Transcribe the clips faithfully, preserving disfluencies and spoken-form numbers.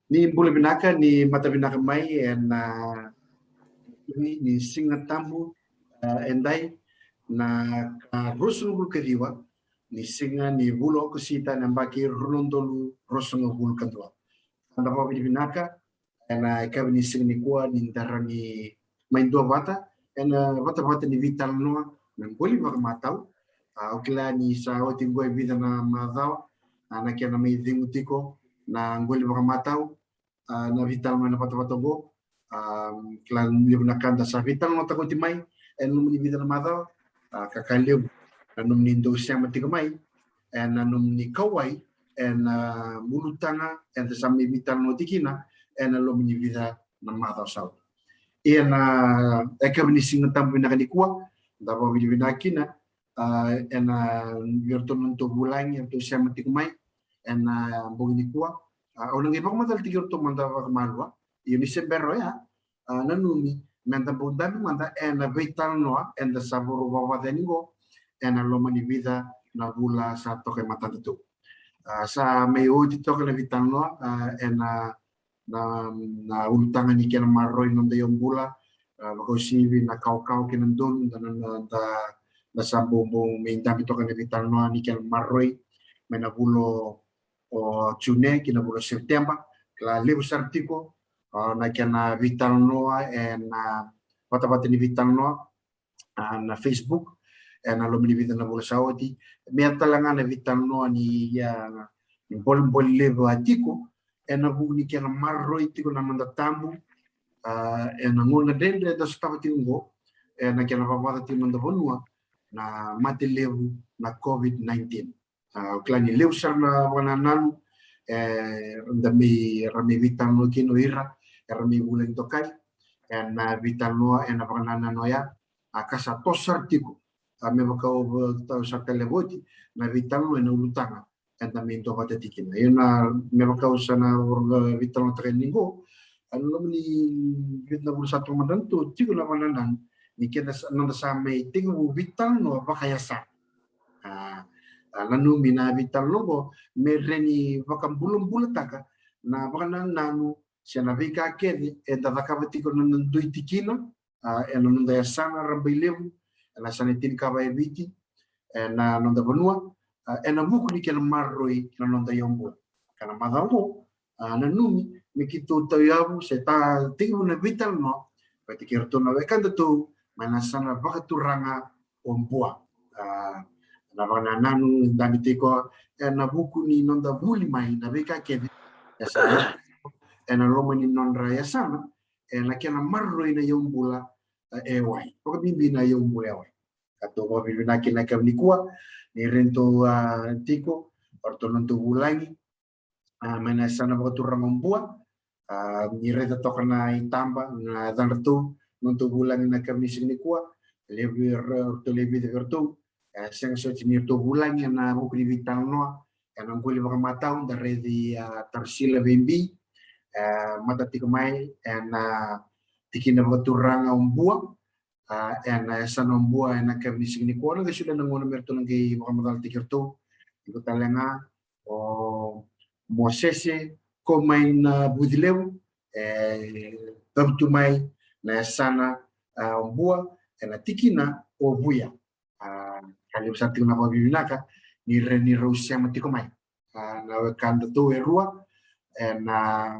Ni bula vinaka, ni mata vinaka mai ena ni, ni Siga Tabu, e, edai na ka ruasagavulu ka ciwa, ni siga ni vula o Okosita na yabaki rua na udolu ruasagavulu ka dua. Da vakavinavinaka ena yakavi ni siga nikua ni da rawa ni mai duavata ena vatavata ni veitalanoa na qoli vakamatau. A, au kila ni sa oti qo e vica na macawa, a, na kena mai cegu tiko na qoli vakamatau, a, na veitalanoa ena vatavata qo. A, kila ni levu na ka da sa veitalanoataka oti mai ena nomuni vica na macawa, a, ka ka levu na nomuni dau sema tiko mai ena nomuni kauwai ena ulutaga eda sa mai veitalanoa tiko kina ena loma ni vica na macawa sa oti. Ia na yakavi ni Siga Tabu vinaka nikua, da vakavinavinaka kina, a, ena vei iratou na nodatou vulagi eratou sema tiko mai ena bogi nikua. A, au na qai vakamacalataki iratou mada vakamalua. Ia ni se bera oya, a, nanumi meda bau dabe mada ena veitalanoa eda sa vakarau vakayaco yani qo ena loma ni vica na vula sa toka e matadatou. A, sa mai oti toka na veitalanoa, a, ena na, na ulutaga ni kena maroroi na noda iyaubula, a, vakauasivi na kawakawa kei na donu, da, na, na, da, da sa bau, bau mai dabe toka na veitalanoa ni kena maroroi mai na vula o June ki na vula o Sepiteba. Kila levu sara tiko, a, na kena veitalanoa ena vatavata ni veitalanoa, a, na Facebook ena loma ni vica na vula sa oti. Me yacova ga na veitalanoa ni, a, ni bolebole levu a tiko ena vuku ni kena maroroi tiko na noda tabu, a, ena gauna dredre eda sotava tiko qo, ena kena vavaca tiko na noda vanua na mate levu na COVID nineteen. A, au kila ni levu sara na vakanananu, e, da mai, ra mai veitalanoa kina o ira era mai vulagi dokai ena veitalanoa ena vakanananu oya, a, ka sa toso sara tiko, a, me vaka au sa taleva oti na veitalanoa ena ulutaga eda mai duavata tiko kina. Ia na, me vaka au sa na veitalanoataka yani qo, ena loma ni vica na vula sa toka mada tu tiko na vakanananu ni keda sa, noda sa mai tekivu veitalanoa vakayasana. A, a, nanumi na veitalanoa qo me rawa ni vakabulabulataka na vakanananu se na veika kece eda cakava tiko na noda dui tikina, a, ena noda yasana rabailevu, ena yasana e tinikava e Viti, ena noda vanua, a, ena vuku ni kena maroroi na noda iyaubula. Ka na macawa qo, a, nanumi me keitou tauyavu se ta tekivu na veitalanoa vata kei iratou na wekadatou mai na yasana vakaturaga o Bua. A, na vakanananu dabe tiko ena vuku ni noda vuli mai na veika kece e sa ena loma ni nodra yasana, ena kena maroroi na iyaubula, e, e wai. Vakabibi na iyaubula e wai. Ka tou vakavinavinaka kina na yakavi nikua ni ratou, a, tiko o ratou na nodatou vulagi, a, mai na yasana vakaturaga o Bua. A, ni raica toka na itaba na yacadratou, nodatou vulagi na yakavi ni siga nikua. Levu, ratou levu vei iratou, e, sega soti ni ratou vulagi ena vuku ni veitalanoa ena qoli vakamatau, da raici, a, Tarasila Veibi, e, mata tiko mai ena tikina vakaturaga o Bua, a, ena yasana o Bua ena yakavi ni siga nikua. Na qai solia na gauna me ratou na qai vakamacalataki iratou. Tiko tale ga o Mosese Komai na Vucilevu, e, cavutu mai na yasana, a, o Bua ena tikina o Vuya. A, ka levu sara tiko na vakavinavinaka ni ra, ni rau sema tiko mai, a, na wekadatou e rua ena,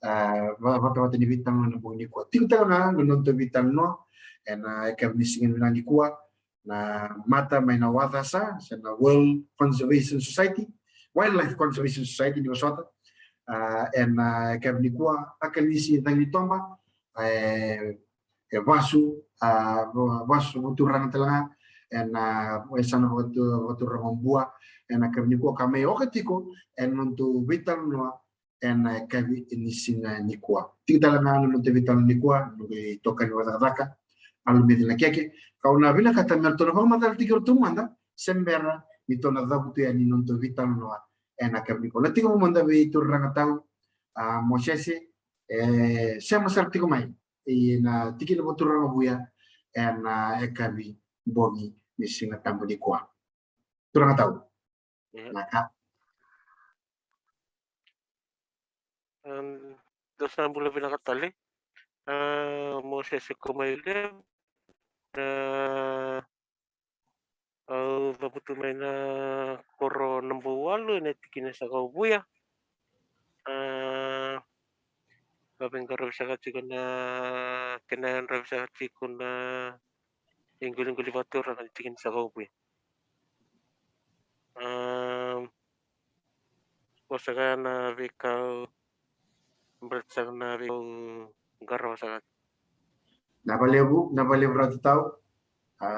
a, va-, vatavata ni veitalanoa ena bogi nikua. Tiko tale ga na nodatou veitalanoa ena yakavi ni siga vinaka nikua, na mata mai na WCS, se na World Conservation Society, Wildlife Conservation Society ni vosota. A, ena yakavi nikua, Akanisi Cagitoba, e, e vasu, a, va-, vasu vakaturaga tale ga ena, a, yasana vakatu-, vakaturaga o Bua ena yakavi nikua, ka mai oka tiko ena nodatou veitalanoa ena yakavi ni siga nikua. Tiko tale ga na nodatou veitalanoa nikua, noqu itokani vakacakacaka, Alumeci Nakeke. Kau na vinakata me ratou na vakamacalataki iratou mada se bera ni tou na cavutu yani na nodatou veitalanoa ena yakavi nikua. Na tiko mada vei turaga tau, a, Mosese, e, sema sara tiko mai ena tikina vakaturaga o Vuya ena yakavi bogi ni Siga Tabu nikua. Turaga tau. Mm. Naka. Dou sa bula vinaka tale. A, Mosese Komailevu. A, au cavutu mai na koro naba walu ena tikina Sakaovuya. A, vaveiqaravi saka tiko na kena yadravi saka tiko na iqoliqoli vakaturaga ni tikina Sakaovuya. A, ko saka na veika au baleta saka na veika au qarava saka. Na valevu, na valevu Ratu Tau. A,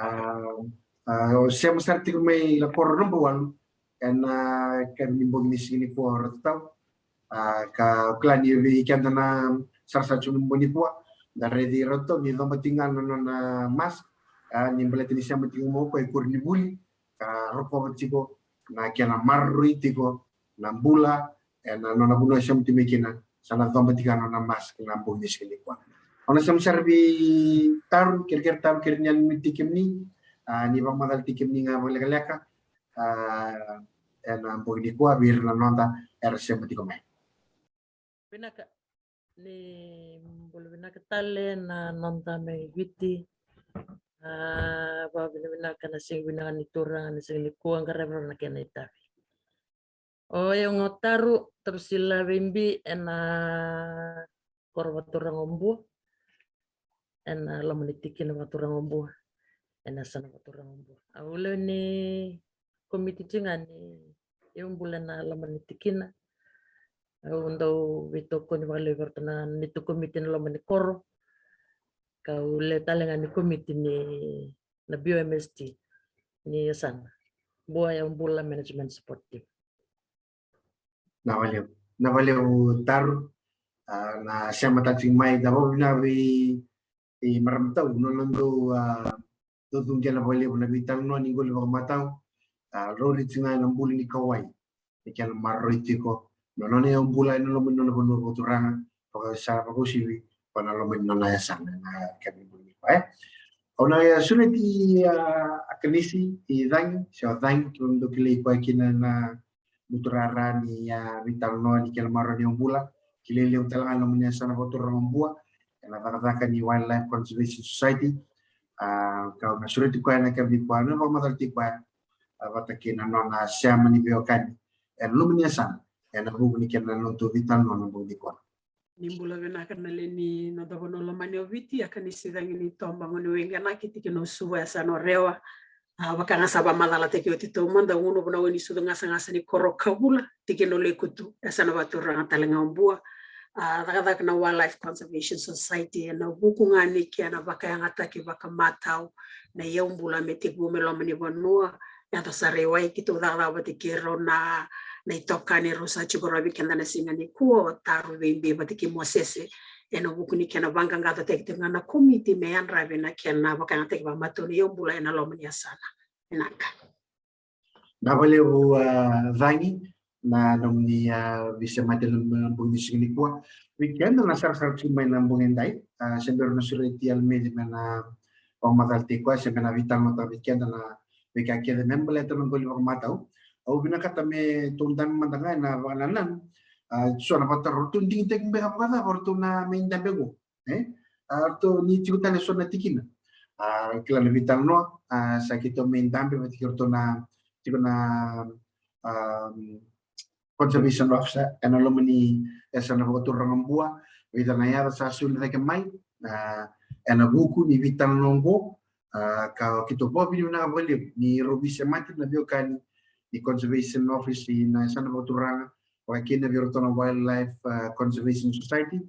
a, o sema sara tiko mai na koro naba walu ena kena ni bogi ni siga nikua Ratu Tau. A, ka kila ni vei keda na sarasara tiko ni bogi nikua, da raici Ratu Tau ni coba tiko ga na nona mask. A, ni baleta ni sema tiko mai o koya e koronivuli, ka rokova tiko na kena maroroi tiko na bula ena nona vanua e sema tiko mai kina, sa na coba tiko ga na nona mask na bogi ni siga nikua. Au na sema sara vei Taru, kerekere Taru, kere ni a ni tiko kemuni, a, ni vakamacala tiko kemuni ga vakalekaleka, a, ena bogi nikua vei ira na noda era sema tiko mai. Vinaka. Ni bula vinaka tale na noda mai Viti. A, vakavinavinaka na siga vinaka ni Turaga, na siga nikua qaravi rawa na kena itavi. O yau ga o Taru, Tarusila Veibi, ena koro vakaturaga o Bua, ena loma ni tikina vakaturaga o Bua, ena yasana vakaturaga o Bua. Au lewe ni komiti tiko ga ni iyaubula ena loma ni tikina. Au dau veitokoni vakalevu vei iratou na neitou komiti ena loma ni koro. Kau lewe tale ga ni komiti ni na B O M S T ni yasana, Bua Yaubula Management Support Team. Na valevu, na valevu Taru. A, na sema tale tiko mai, da vakavinavinaka vei, vei marama Tau na nona dau, a, dau cuqena vakalevu na veitalanoa ni qoli vakamatau. A, rauri tiko ga ena buli ni kauwai, ni kena maroroi tiko na nona iyaubula ena loma ni nona vanua vakaturaga, vaka sa vakauasivi vaka na loma ni nona yasana ena kena buli ni kauwai. Au na sureti, a, Akanisi i Cagi, se o Cagi, keimami dau kilai koya kina na buturara ni, a, veitalanoa ni kena maroroi ni iyaubula. Kilai levu tale ga ena loma ni yasana vakaturaga o Bua ena cakacaka ni Wildlife Conservation Society. A, kau na sureti koya ena kena buli ni kauwai, na vakamacala tiko koya, a, vata kei na nona sema ni veiwekani ena loma ni yasana ena vuku ni kena nodatou veitalanoa ena bogi nikua. Ni bula vinaka na lewe ni noda vanua lomani o Viti, Akanisi Cagi ni Toba, gone ni Waiganaki, tikina o Suva, yasana o Rewa. A, vaka ga sa vakamacalataki oti taumada, au gunuva na gone ni sucu gasagasa ni koro o Kavula, tikina o Lekutu, yasana vakaturaga tale ga o Bua. A, cakacaka na Wildlife Conservation Society ena vuku ga ni kena vakayagataki vakamatau na iyaubula me tekivu mai loma ni vanua. Yaco sara i wai, keitou cakacaka vata kei rau na, na itokani rau sa tiko rawa vei keda ena siga nikua, o Taru Veibi vata kei Mosese, ena vuku ni kena vaqaqacotaki tiko ga na komiti me yadravi na kena vakayagataki vakamatau na iyaubula ena loma ni yasana. Vinaka. Na valevu, a, Cagi, na nomuni, a, veisemati ena bogi ni siga nikua. Vei keda na sarasara tiko mai na bogi edai, a, se bera na sureti Almedi me na vakamacalataki koya se me na veitalanoataka vei keda na veika kece me baleta na qoli vakamatau. Au vinakata me tou dabe mada ga ena vakanananu. A, so na vakataro, ratou digitaki beka vakacava ratou na mai dabe qo? E? A, ratou ni tiko tale so na tikina. A, kila na veitalanoa, a, sa keitou mai dabe vata kei ratou na, tiko na, a, conservation officer ena loma ni yasana vakaturaga o Bua, vica na yaca sa soli cake mai, a, ena vuku ni veitalanoa oqo, a, ka keitou vakavinavinaka vakalevu ni rau veisemati na veiwekani ni conservation office ena yasana vakaturaga, vaka kina vei iratou na Wildlife, a, Conservation Society,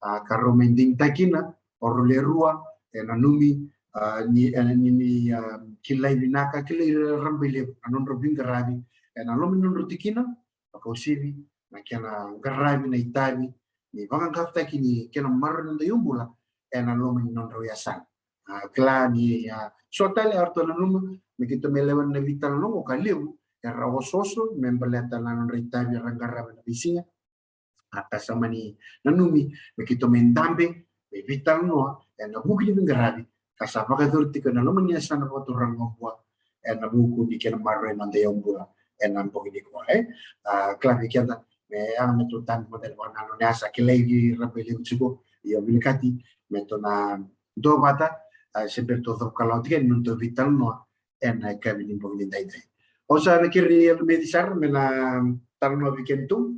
a, ka rau mai digitaki kina o rau le rua, e nanumi, a, ni, e, ni, ni, a, kilai vinaka, kilai rabailevu na nodrau veiqaravi ena loma ni nodrau tikina, vakauasivi na kena qaravi na itavi ni vaqaqacotaki ni kena maroroi na noda iyaubula ena loma ni nodrau yasana. A, kila ni, a, so tale eratou nanuma me keitou mai lewena na veitalanoa qo ka levu era osooso me baleta na nodra itavi era qarava ena veisiga. A, ka sa mani nanumi me keitou mai dabe me veitalanoa ena vuku ni veiqaravi ka sa vakayacori tiko ena loma ni yasana vakaturaga o Bua ena vuku ni kena maroroi na noda iyaubula ena bogi nikua, e? A, kila vei keda Me yaga me tou tabi mada e vakanananu ni a sa kilai ki rabailevu tiko. Ia, vilikati me tou na dua vata, a, se bera tou cakava lawati kei na nodatou veitalanoa ena yakavi ni bogi ni daidai. Au sa na keri Alumeci sara me na talanoa vei kedatou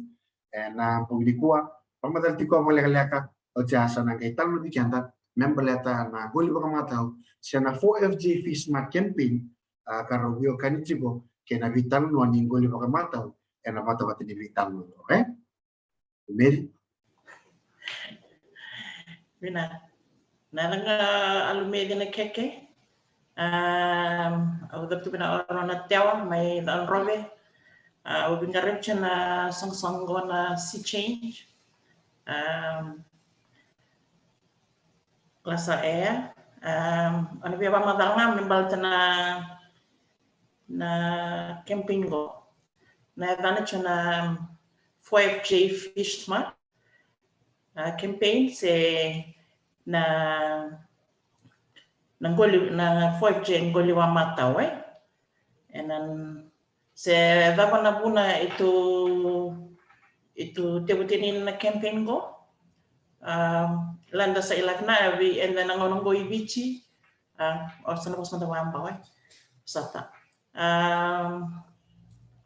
ena bogi nikua. Vakamacala tiko vakalekaleka, oti a sa na qai talanoa vei keda me baleta na qoli vakamatau se na four F J Fish Smart Campaign, a, ka rau veiwekani tiko kei na veitalanoa ni qoli vakamatau ena vatavata ni veitalanoa, e? Meri. Vinaka. Na yacaqu o Alumeci Nakeke. Am, au cavutu mai na Oro Natewa, mai Cakaudrove. A, au veiqaravi tiko ena soqosoqo na Sea Change. Am, Lasa e, am, au na via vakamacala ga me baleta na, na campaign qo. Na yacana tiko na, am, four F J Fish Smart, a, campaign se na, na qoli, na four F J qoli vakamatau, e? Ena, se cava na vuna e tu, e tu tevu tini na campaign qo? Am, lada sa ilaka na vei eda na gauna qo i Viti, a, o sa na vosa mada vakabawa, e? Sata. Am,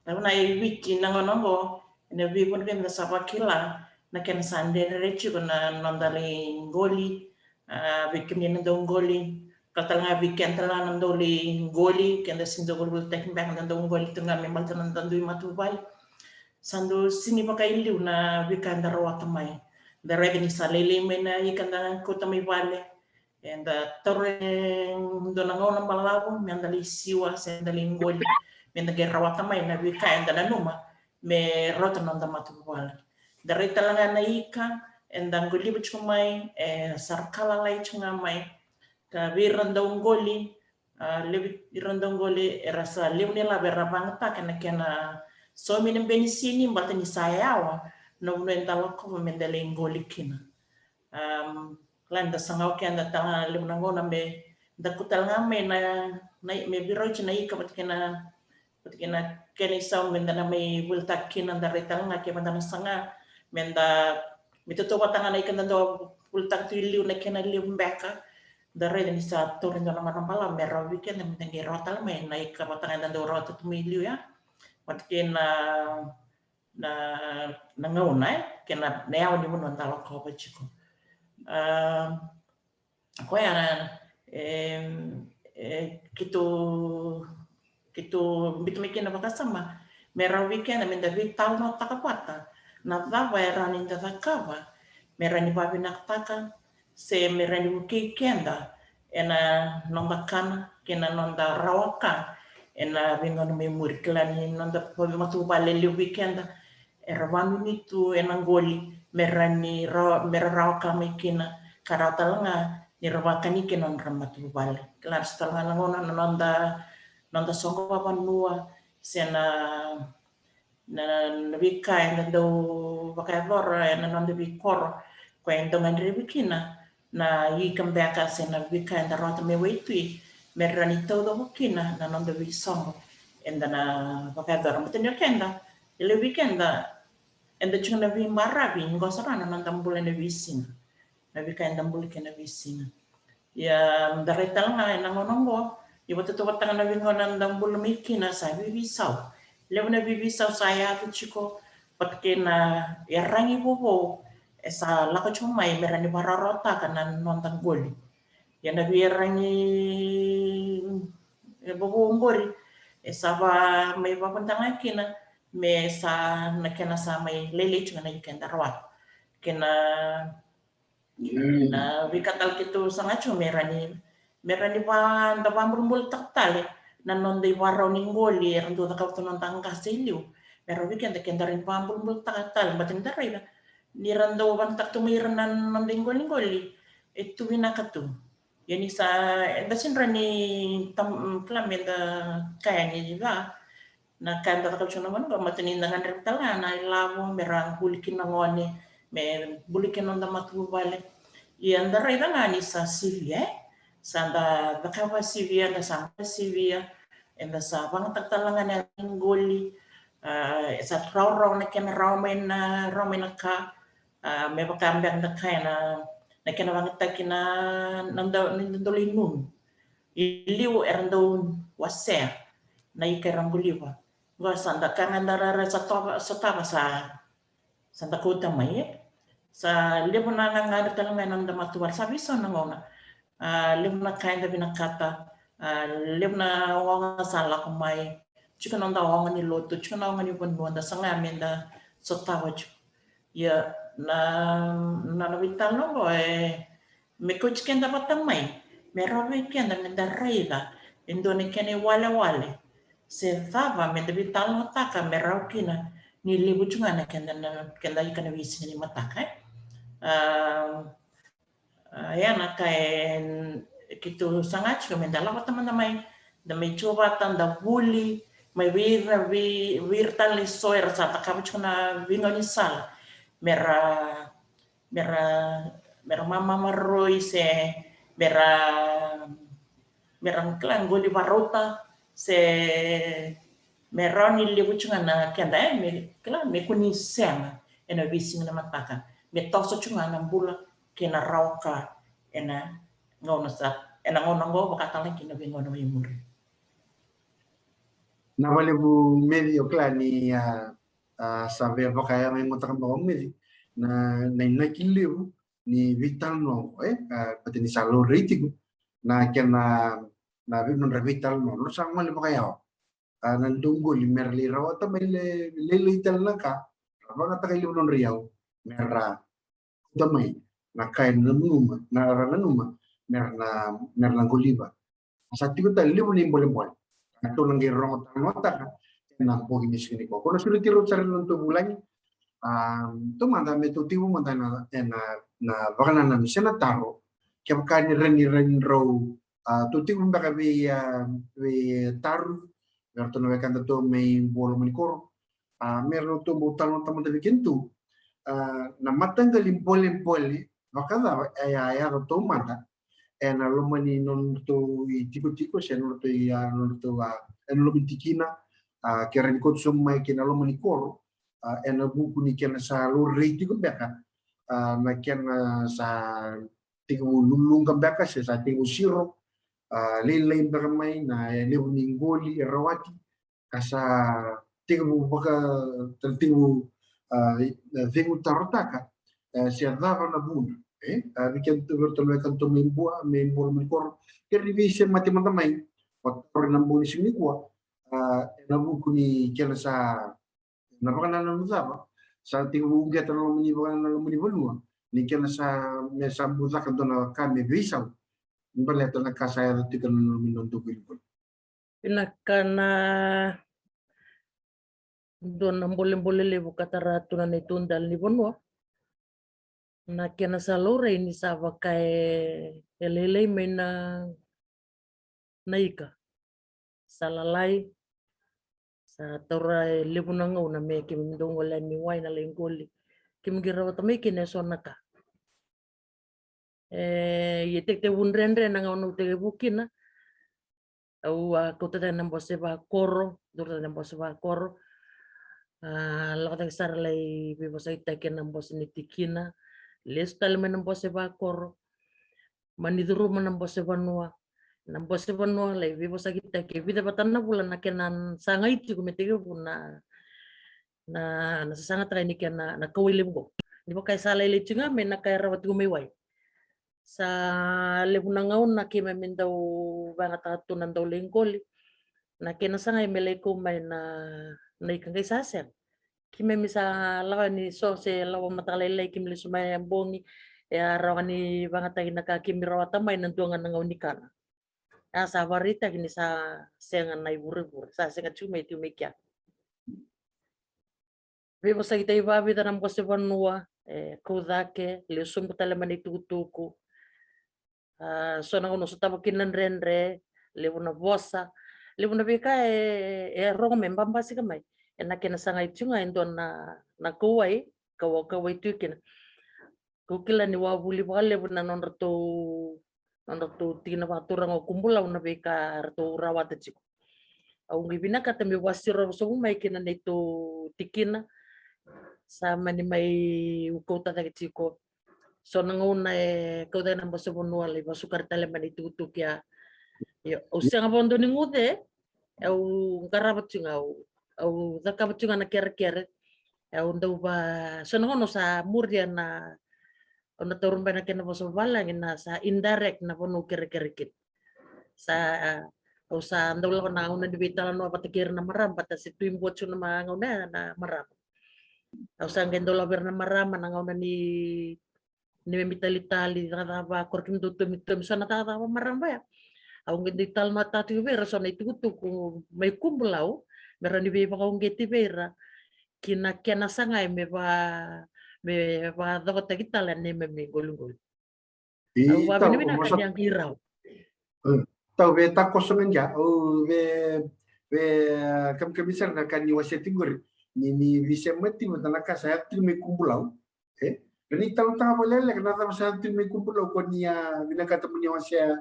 na vuna i Viti na gauna qo, ena veivuna vei eda sa vakila na kena sa dredre tiko na noda lai qoli, a, vei kemuni na dau qoli, ka tale ga vei keda tale ga na dau lai qoli, keda sega ni dau volivolitaki beka, da dau qoli tu ga me baleta na noda dui matavuvale. Sa dau sega ni vakailiu na veika eda rawata mai. Da raica ni sa lailai mai na ika da kauta mai vale. Eda taura e dua na gauna balavu me da lai siwa se da lai qoli, me da qai rawata mai na veika eda nanuma me rauta na noda matavuvale. Da rai tale ga na ika eda qoliva tiko mai, e sa ra ka lalai tiko ga mai. Ka vei ira dau qoli, a, levu ira dau qoli era sa levu ni lavo era vagataka na kena saumi na benisini, baleta ni sa yawa na vanua eda lakova me da lai qoli kina. Am, la da saga o keda tale ga na levu na gauna me da kau tale ga mai na, na, me veirauti na ika vata kei na, vata kei na kena isau me da na mai volitaka kina, da rai tale ga kevaka da na saga me da, me tautauvata ga na ika da dau volitaka tu i liu na kena levu beka. Da raica ni sa taura e dua na gauna balavu me rawa vei keda me da qai rawa tale mai na ika vata ga eda dau rawata tu mai liu ya. Vata kei na na, na gauna, e, kei na, na yawa ni vanua da lakova tiko. A, koya na, e, e, keitou, keitou biuta mai kina vakasama me rawa vei keda me da veitalanoataka vata na cava e rawa ni da cakava me rawa ni vakavinakataka se me rawa ni vukei keda ena noda kana kei na noda rawa ka ena veigauna mai muri. Kila ni noda matavuvale levu vei keda era vanuinui tu ena qoli me ra ni rawa, me ra rawa ka mai kina, ka rawa tale ga ni ra vakani kina nodra matavuvale. Kila ni sa tale ga na gauna na noda, noda soqo vakavanua se na na, na veika eda dau vakayacora ena noda veikoro, koya e dau gadrevi kina na ika beka se na veika eda rawata mai waitui me rawa ni taucoko kina na noda veisoqo eda na vakayacora. Baleta ni o keda, e levu vei keda eda tiko na veibaravi, qo sara na noda bula ena veisiga, na veika eda bula kina ena veisiga. Ia, da rai tale ga ena gauna oqo, ni vakatautauvatataka na veigauna da bula mai kina sa veiveisau. Levu na veiveisau sa yaco tiko, vata kei na iyaragi vovou e sa lako tiko mai me rawa ni vakarawarawataka na noda qoli. Ia na veiyaragi, e, vovou oqori e sa va, mai vakavuna ga kina me sa, na kena sa mai lailai tiko na ika eda rawata. Kei na na veika tale keitou saga tiko me rawa ni, me rawa ni va, da vakabulabulataka tale na noda ivakarau ni qoli era dau cakava tu na noda qase i liu. Me rawa vei keda, keda rawa ni vakabulabulataka tale, baleta ni da raica ni ra dau vakayagataka tu mai ira na noda iqoliqoli e tu vinaka tu. Ia ni sa, eda sega ni rawa ni tam-, kila me da kaya ni ca na ka eda cakava tiko na gauna qo, baleta ni da gadreva tale ga na ilavo me ra qoli kina na gone, me buli kina noda matavuvale. Ia da raica ga ni sa sivia, e? Sa da cakava sivia, da sa sivia, eda sa vagataka tale ga na qoli, A, e sa rawarawa na kena rawa mai na, rawa mai na ka, a, me vaka beka da kaya na, na kena vagataki na, na dau, na dau lai nunu. I liu era dau wasea na ika era qoliva. Qo sa da ka ga da rara sa tova, sa tava sa, sa da kauta mai, e. Sa levu na gagadre tale ga ena noda matavuvale, sa veisau na gauna. A, levu na ka eda vinakata, a, levu na oga sa lako mai, tiko na noda oga ni lotu, tiko na oga ni vanua, da saga me da sotava tiko. Ia, na, na, na veitalanoa oqo, e, me kauti keda vata mai, me rawa vei keda me da raica e dua na kena iwalewale se cava me da veitalanoataka me rawa kina ni levu tu ga na keda, na keda ika na veisiga ni mataka, e. A, A, ia na ka e, keitou saga tiko me da lako vata mada mai, da mai tu vata, da vuli mai vei ira, vei, vei ira tale eso era sa cakava tiko na veigaunisala, me ra, me ra, me ra mamamaroroi se me ra, me ra kila qoli vakarauta, se me rawa ni levu tu ga na keda, e, me kila, me kua ni sega ena veisiga ni mataka, me toso tu ga na bula kei na rawa ka ena gauna sa, ena gauna oqo vaka tale kina veigauna mai muri. Na valevu Meci, o kila ni, a, a, sa via vakayagataka beka o Meci na, na inaki levu ni veitalanoa oqo, e, a, baleta ni sa laurai tiko na kena, na vei nodra veitalanoa, nodra sa gole vakayawa. A, na dau qoli me ra lai rawata mai le, lailai tale na ka, ra vagataka e levu nodra iyau, me ra kauta mai na ka e nanuma, na ra nanuma me ra na, me ra na qoliva. Sa tiko tale levu na ibolebole. Tou na qai rogo talanoataka ena bogi ni siga nikua. Ko na sureti rau sara na nodatou vulagi. A, taumada me tou tekivu mada ena, ena, na vakanananu se na taro. Kevaka ni rawa ni, rawa ni drau, a, tou tekivu beka vei, a, vei Taru, vei ratou na wekadatou mai Bua, loma ni koro. A, me ratou bau talanoataka mada vei kedatou, a, na mataqali bolebole vakacava e a yaco taumada ena loma ni nodratou itikotiko se nodratou i, a, nodratou, a, ena loma ni tikina, a, ke rawa ni kauta sobu mai kei na loma ni koro, a, ena vuku ni kena sa laurai tiko beka, a, na kena sa tekivu luluqa beka se sa tekivu siro, a, lailai beka mai na, e, levu ni qoli e rawati, ka sa tekivu vaka, tekivu, a, cegu tarotaka, e, se cava na vuna, e, a, vei kedatou, vei ratou na wekadatou mai Bua, mai Bua, loma ni koro, kei ira ni veisemati mada mai, vakatauri na bogi ni siga nikua, a, ena vuku ni kena sa, na vakanananu cava sa tekivu uqeta na loma ni vakanananu, loma ni vanua, ni kena sa, me sa bucaka dua na ka me veisau baleta na ka sa yaco tiko ena loma ni nodatou veiqoli. Vinaka. Na dua na bolebole levu ka tara tu na neitou dela ni vanua, na kena sa laurai ni sa vaka e, e lailai mai na, na ika. Sa lalai, sa taura e levu na gauna me keimami dau gole yani i wai na lai qoli, keimami qai rawata mai kina eso na ka. E, ia tekitekivu dredre na gauna au tekivu kina. Au a kauta tale na bose vakoro, duru tale na bose vakoro. A, lako cake sara lai veivosakitaki ena bose ni tikina. Lesu tale mai na bose vakoro. Mani curuma na bose vanua. Na bose vanua lai veivosakitaki e vica vata na vula na kena sagai tiko me tekivu na, na, na sasagataka ni kena, na kauwai levu qo. Ni vaka e sa lailai tiko ga mai na ka e rawa tiko mai wai. Sa levu na gauna keimami dau vagataka tu na dau lai qoli. Na kena sagai me lai kau mai na, na ika qai sa sega. Keimami sa lako yani so se lako mataka lailai keimami lesu mai e bogi. E a rawa ni vagataki na ka keimami rawata mai na dua ga na gaunikana. A sa vakaraitaki ni sa sega na ivurevure, sa sega tiko mai, tiko mai kea. Veivosakitaki vakavica na bose vanua, e, kau cake, lesu sobu tale mai na itukutuku. A, so na gauna sotava kina na dredre, levu na vosa, levu na veika e, e rogo me babasika mai. Ena kena sagai tiko ga e dua na, na kauwai, kau, kauwai tiko kina. Kau kila ni vakavuli vakalevu na nodratou, nodratou tikina vakaturaga o Kubulau na veika ratou rawata tiko. Au qai vinakata meu vakasaurara sobu mai kina neitou tikina sa mani mai kauta cake tiko. So na gauna e kauta na bose vanua lai vakasukari tale mai na itukutuku ya. Io, au sega vakadua ni guce, au qarava tiko ga, au, au cakava tiko ga na kerekere. Au dau va, so na gauna au sa muria na, au na taura mai na kena vosa vavalagi na sa indirect na vanua au kerekere kina. Sa, au sa dau lako na gauna ni veitalanoa vata kei ira na marama, baleta se tu i Bua tiko na ma-, gauna ya na marama. Au sa qai dau lako vei ira na marama na gauna ni, ni me mi talitali, cakacaka vakoro, kemudou tomitomi, so na cakacaka vakamarama ya. Au qai dau talanoataka tiko vei ira so na itukutuku mai Kubulau, me rawa ni veivakauqeti vei ira ki na kena sagai me va, me vakacokotaki tale na neimami qoliqoli. Au vakavinavinaka ni a qai rawa. Tau vei takoso ga qia, au vei, vei, kamikami sara na ka ni wasea tiko qori. Ni, ni veisemati vata na ka sa yaco tiko mai Kubulau. E? Ni talanoataka vakalekaleka na cava sa yaco tiko mai Kubulau ko ni a vinakata mo ni wasea,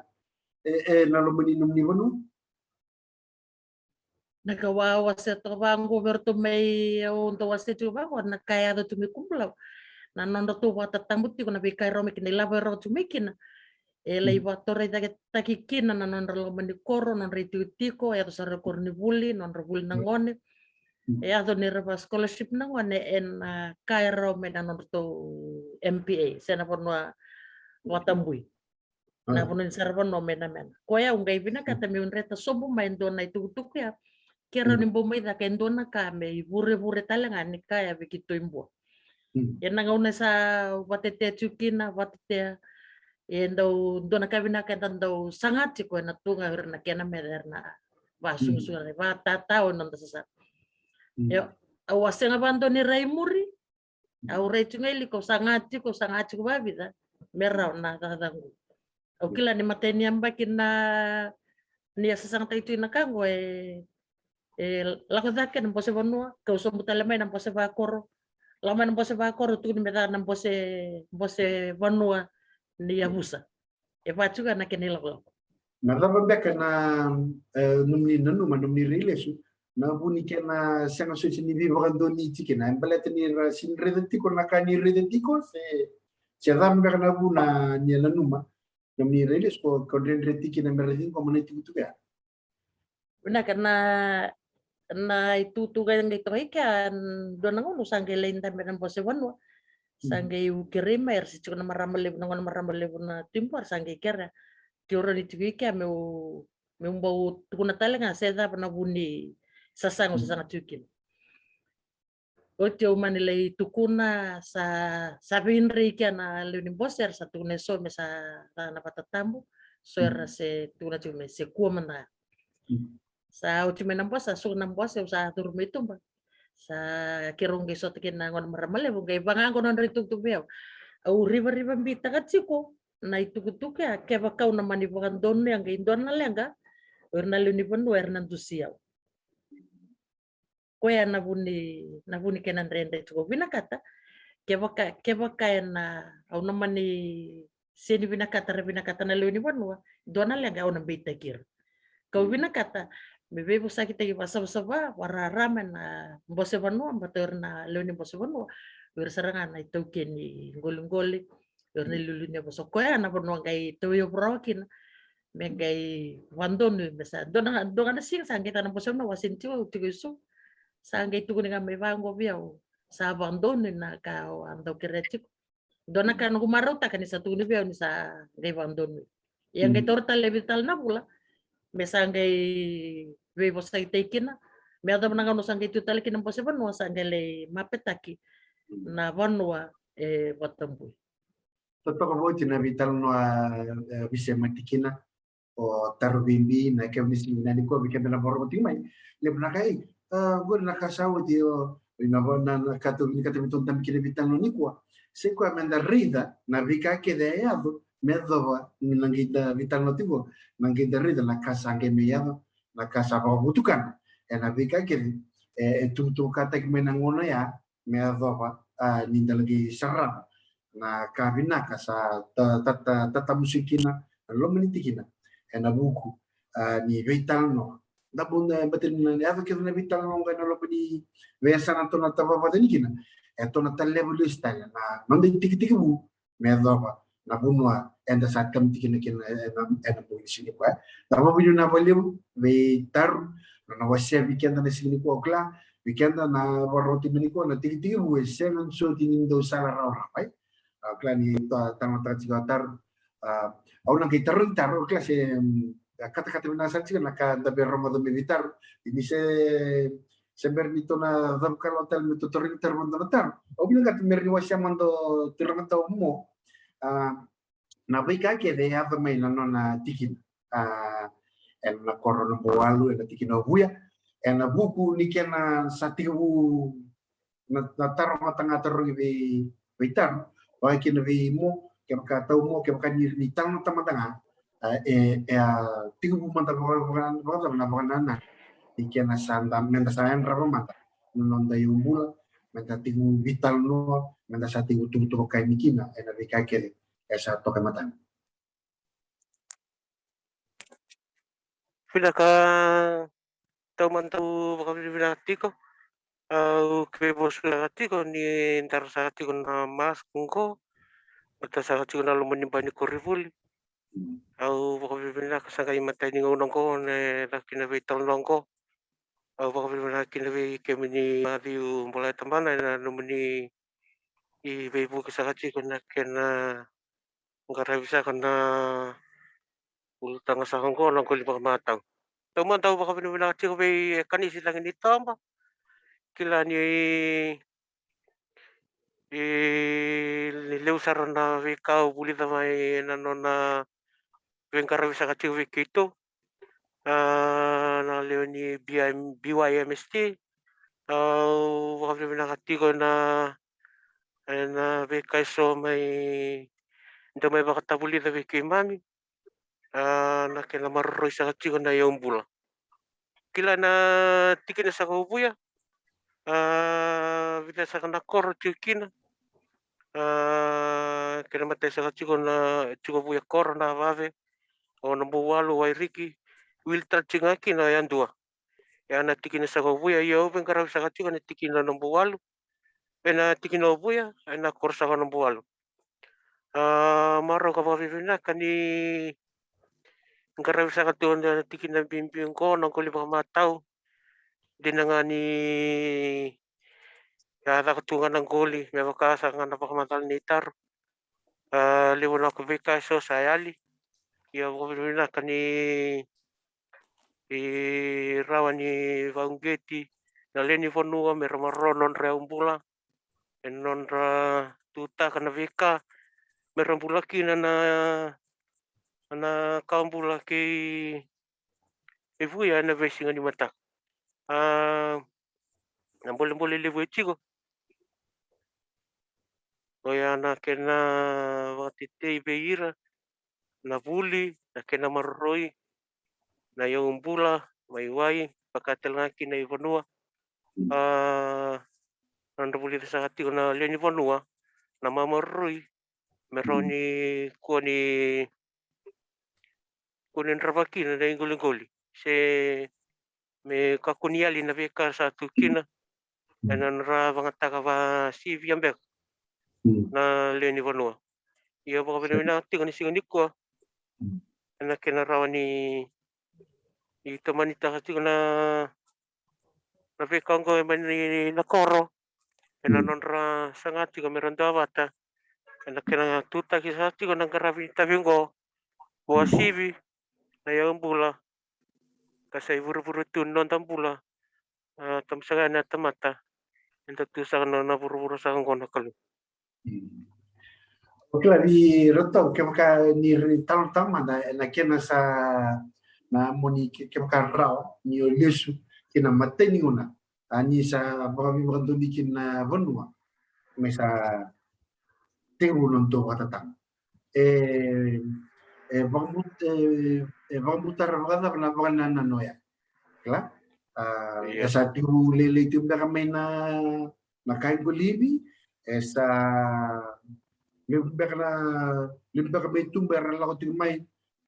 e, e, na loma ni nomuni vanua. Na ka au a wasea toka vaqo vei iratou mai, au dau wasea tiko vaqo na ka e yaco tu mai Kubulau. Na nodratou vakatatabu tiko na veika e rawa mai kina, ilavo e rawa tu mai kina. E lai vakatorocaketaki kina na nodra loma ni koro, nodra itikotiko, e yaco sara na koronivuli, nodra vuli na gone. E yaco ni ra vaka scholarship na gone ena ka e rawa mai na nodratou M P A, se na vanua vakatabui. Na vanua ni saravanua mai Namena. Koya au qai vinakata meu dreta sobu mai e dua na itukutuku ya. Ke rawa ni bau mai caka e dua na ka me ivurevure tale ga ni kaya vei keitou i Bua. Ena gauna sa vakatetea tiko kina, vakatetea. E dau, dua na ka vinaka eda dau saga tiko ena tu ga o ira na kena meca era na vakasugasugaki, vakatatao ena noda sasaga. Io, au a sega vakadua ni rai muri. Au rai tiko ga i liko, au saga tiko, au saga tiko vakavica me rawa na cakacaka qo. Au kila ni matai ni yabaki na, ni a sasagataki tu na ka qo e, e lako cake na bose vanua, kau sobu tale mai na bose vakoro. Lako mai na bose vakoro, tukuni me caka na bose, bose vanua ni yavusa. E vaka tiko ga na kena ilakolako. Na cava beka na, e, nomuni nanuma, nomuni rai lesu, na vu ni kena sega soti ni veivakadonui tiko kina, e baleta ni ra sega ni raica tiko na ka ni raica tiko, se, se cava beka na vu na ni a nanuma, nomuni rai lesu ko, ko dredre tiko kina me ra ciqoma na itukutuku ya? Vinaka, na, na itukutuku e qai toka i kea, dua na gauna au sa qai lai dabe na bose vanua. Sa qai kerei mai, era se tiko na marama levu, na gone marama levu na tu i Bua, era sa qai kerea ke au rawa ni tiko i kea meu, meu bau tukuna tale ga se cava na vu ni sasaga au sasaga tiko kina. Oti au mani lai tukuna, sa, sa veidrei kea na lewe ni bose, era sa tukuna eso me sa caka na vakatatabu, so era se tukuna tiko me se kua mada. Sa oti mai na bose, sa suka na bose, au sa curu mai tuba. Sa keirau qai sota kei na gone marama levu, qai vaka ga qo nodra itukutuku vei au. Au rivarivabeitaka tiko na itukutuku ya, kevaka au na mani vakadonui, a qai dua na leqa, o ira na lewe ni vanua era na dusi au. Koya na vu ni, na vu ni kena dredre tiko. Vinakata, kevaka, kevaka ena, au na mani sega ni vinakata, ra vinakata na lewe ni vanua, dua na leqa au na beitaki ira. Kau vinakata me veivosakitaki vakasavasava, vakararama ena bose vanua, baleta o ira na lewe ni bose vanua, o ira sara ga na itaukei ni qoliqoli, o ira na iliuliu ni yavusa. Koya na vanua qai tauyavu rawa kina me qai vakadonui, me sa dua na, dua ga na siga sa qai tau na bose vanua, au a sega ni tiko, au tiko i Suva. Sa qai tukuni ga mai vaqo vei au, sa vakadonui na ka au a dau kerea tiko. Dua na ka noqu marautaka ni sa tukuni vei au ni sa qai vakadonui. Ia qai taura tale e vica tale na vula me sa qai veivosakitaki kina. Me yacova na gauna sa qai tu tale kina bose vanua, sa qai lai mapetaki na vanua e vakatabui. Totoka vauci na veitalanoa, e, veisemati kina. O Taro Veibi, na kena vinaka nikua vei keda na vakarorogo tiko mai. Levu na ka, e, qori na ka sa oti, o, na, na, na ka tou vinakata me tou dabe kina veitalanoa nikua. Sa i koya meda raica na veika kece e yaco me yacova ni na qai da veitalanoa tiko, na qai da raica na ka sa qai mai yaco, na ka sa vakavotukana. E na veika kece e, e tukutukutaki mai na gauna ya, me yacova, a, ni da laki sarava na ka vinaka sa ta, ta, ta, tatamusuki kina na loma ni tikina ena vuku, a, ni veitalanoa dabu na bati na yaco kece na veitalanoa qo ena loma ni veiyasana tou na tavavata ni kina. E tou na taleva lesu tale na noda itikitiki vu me yacova na vanua eda sa tamiti kina kina ena bogi ni siga nikua. Na vavinavinaka vakalevu vei Taru na nona wasea vei keda na siga nikua, au kila vei keda na vakarorogo tiko mai nikua na tikitiki vu e sega ni soti ni dau sala rawarawa. Au kila ni tamataka tiko a Taru. Au na qai tarogi Taru, au kila se katakata vinaka sara tiko na ka da vei rogoca mai vei Taru. Ni se se bera ni tou na cavuka lo tale me tou tarogi Taru mada na Taru. Au vinakata me ra ni wasea mada o turaga tau Mo na veika kece e yaco mai na nona tikina ena koro Nabouwalu, ena tikina o Vuya, ena vuku ni kena sa tekivu na taro mada ga tarogi vei Taru, vaka kina vei Mo, kevaka tau Mo, kevaka ni ra ni talanoataka mada ga e a tekivu mada vakacava na vakanananu ni kena sa da, meda sa yadrava mada na noda iyaubula, meda tekivu veitalanoa, meda sa tekivu tuvatuvakai kina ena veika kece e sa toka e matana. Vinaka. Taumada, au vakavinavinaka tiko. Au kevosaka tiko ni dara saka tiko na mask qo, mata saka tiko na loma ni bai ni koronivuli. Au vakavinavinaka saka i matai ni gauna qo na laki na veitalanoa qo. Au vakavinavinaka kina vei kemuni Maciu Bolaetamana ena nomuni i veivuke saka tiko na kena qaravi saka na ulutaga saka qo na qoli vakamatau. Taumada au vakavinavinaka tiko vei Ekanisi Lagi ni Toba. Kila ni levu sara na veika au vulica mai ena nona veiqaravi saka tiko vei keitou. Na lewe ni B Y M S T. Au vakavinavinaka tiko ena ena veika eso mai dau mai vakatavulica vei keimami. A na kena maroroi saka tiko na iyaubula. Kila na tikina saka o Vuya, a vica saka na koro tiko kina. A kena matai saka tiko na tiko Vuya koro na vave, o Nabouwalu, Wairiki, wili tale tiko ga kina yadua. E a na tikina saka o Vuya, ia au veiqaravi saka tiko na tikina o Nabouwalu, ena tikina o Vuya ena koro saka o Nabouwalu. A marau ka vakavinavinaka ni qaravi saka tiko na tikina bibi qo na qoli vakamatau. Dina ga ni a caka tu ga na qoli me vaka saka ga na vakamacala ni Taru. A levu na ko veika eso sa yali. Ia vakavinavinaka ni i rawa ni vauqeti na lewe ni vanua me ra maroroya nodra iyaubula, e nodra tutaka na veika me ra bula kina na na ka bula kei Vuya ena veisiga ni mataka. A na bolebole levu e tiko. Oya na kena vakatetei vei ira na vuli, na kena maroroi na iyaubula mai wai, vaka tale ga kina i vanua. A nodra vulica saka tiko na lewe ni vanua na mamaroroi me rawa ni kua ni kua ni drava kina na iqoliqoli se me kakua ni yali na veika sa tu kina. Ena nodra vagataka vasivia beka na lewe ni vanua. Ia vakavinavinaka tiko ni siga nikua ena kena rawa ni tomanitaka tiko na na veika oqo e mai na koro ena nodra saga tiko me ra dua vata ena kena tutaki saka tiko na qaravi ni tavi oqo. Vua sivi na iyaubula ka sa ivurevure tu ni noda bula. A tabu saka yani na tamata eda tu saka na nona vuravura saka oqo na Kalou. O kila vei ratou kevaka ni ra ni talanoataka mada ena kena sa na moni kevaka rawa ni o lesu ki na matai ni gauna a ni sa vakaveivakadonui ki na vanua me sa tekivu na nodatou vakatataro. E e vakabut e vakabutara vakacava na vakanananu oya? Kila e sa tekivu lailai tiko beka mai na na kai qolivi, e sa levu beka na levu beka mai tuba era lako tiko mai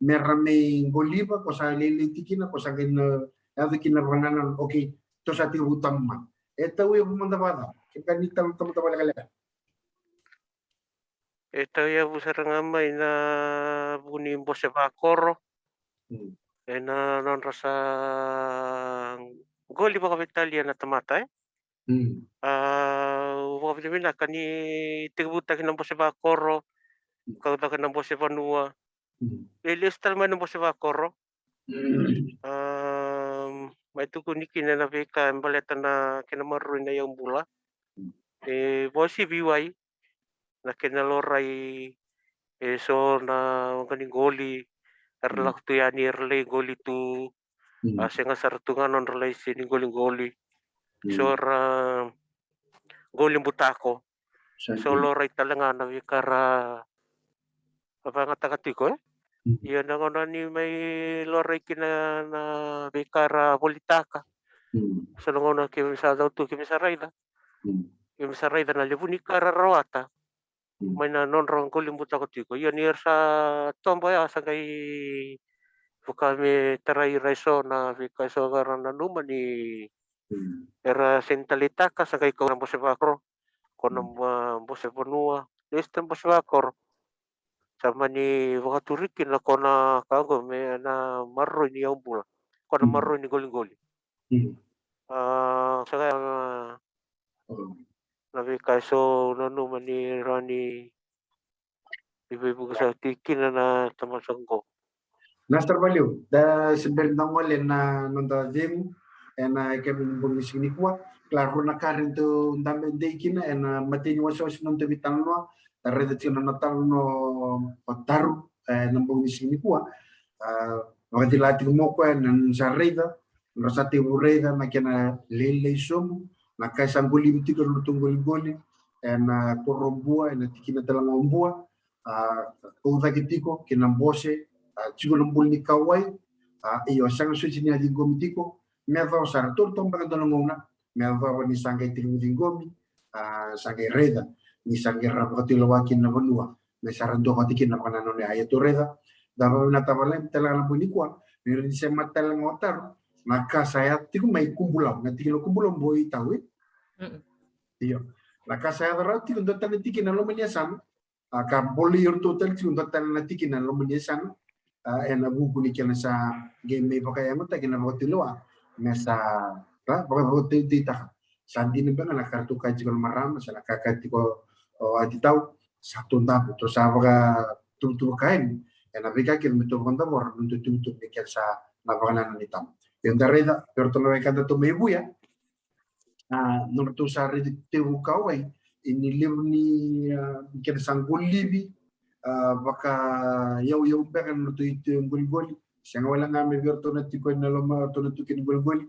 me ra mai qoliva, ko sa lailai tiko kina, ko sa qai na yaco kina na vakanananu, okay, tou sa tekivu tabu mai. E tauyavu mada vakacava? Kevaka ni tau tamata vakalekaleka. E tauyavu sara ga mai na vuku ni bose vakoro. Mm. Ena nodra sa qoli vakaveitalia na tamata, e? Mm. A, au vakavinavinaka ni tekivutaki na bose vakoro, mm, kau caka na bose vanua. Mm. E lesu tale mai na bose vakoro. Mm. A, mai tukuni kina na veika e baleta na kena maroroi na iyaubula. Mm. E vosi viwai na kena lorai, e so na waqa ni qoli era, mm, lako tu yani era lai qoli tu. Mm. A, sega sara tu ga nodra lai se ni qoliqoli. Mm. So ra qoli butako. Sa so tu lorai tale ga na veika ra vakayagataka tiko, e? Mm. Ia na gauna ni mai lorai kina na veika ra volitaka. Mm. So na gauna keimami sa cau tu keimami sa raica. Mm. Keimami sa raica na levu ni ka ra rawata. Mm. Mai na nodra qoli butako tiko. Ia ni ra sa toba ya sa qai vaka me tarai ira e so na veika e so ka ra nanuma ni, mm, era sega ni taleitaka, sa qai kau na bose vakoro. Ko na, mm, ma-, bose vanua, lesu tale bose vakoro. Sa mani vakaturi kina ko na ka qo me na maroroi ni iyaubula. Ko na, mm, maroroi ni qoliqoli. Mm. A, sa qai, a, mm, na veika e so nanuma ni rawa ni veivuke sa tiko kina na tamata qo. Na sara valiu, da se bera ni da gole ena noda cegu ena kena bogi ni siga nikua. Kila rua na ka eda tou dabe dei kina ena imatai ni wasewase ni noda veitalanoa. Da raica tiko na nona talanoa o Taru ena bogi ni siga nikua. A, vakacila tiko mai o koya ena nona sa raica, nodra sa tekivu raica na kena lailai sobu, na ka e sa qolivi tiko ena nodratou qoliqoli ena koro o Bua, ena tikina tale ga o Bua. A, kau cake tiko kei na bose, a, tiko na buli ni kauwai. A, io, sega soti ni a ciqomi tiko, me yacova sa ratou totoka beka dua na gauna me yacova ni sa qai tekivu ciqomi. A, sa qai raica ni sa qai ra vakatulewa kina na vanua me sa ra dua vata kina na vakanananu. A, ia tou raica, da vakavinavinaka vakalevu tale ga na bogi nikua ni ra ni sema tale ga o Taru na ka sa yaco tiko mai Kubulau, na tikina o Kubulau, Bua, Itau, e? Mm. Io, na ka sa yaco rawa tiko dua tale na tikina e loma ni yasana. A, ka bolei iratou tale tiko dua tale na tikina e loma ni yasana. A, ena vuku ni kena sa qai mai vakayagataki na vakatulewa me sa, a, vakavakateiteitaka. Sa dina beka na ka ratou kaya tiko na marama se na ka kaya tiko o Ati Tau, sa tou dabe, tou sa vakatuvatuva ka yani ena veika kece me tou vakadavora, me tou tuvatuva me kena sa na vakanananu ni tama. Ia da raica, vei iratou na wekada tou mai Vuya, a, nodratou sa raici tekivu kauwai, e ni levu ni, a, kena sa qolivi, a, vakayauyau beka na nodratou itutu qoliqoli. Sega wale ga me vei iratou na tiko ena loma, ratou na tuki ni qoliqoli,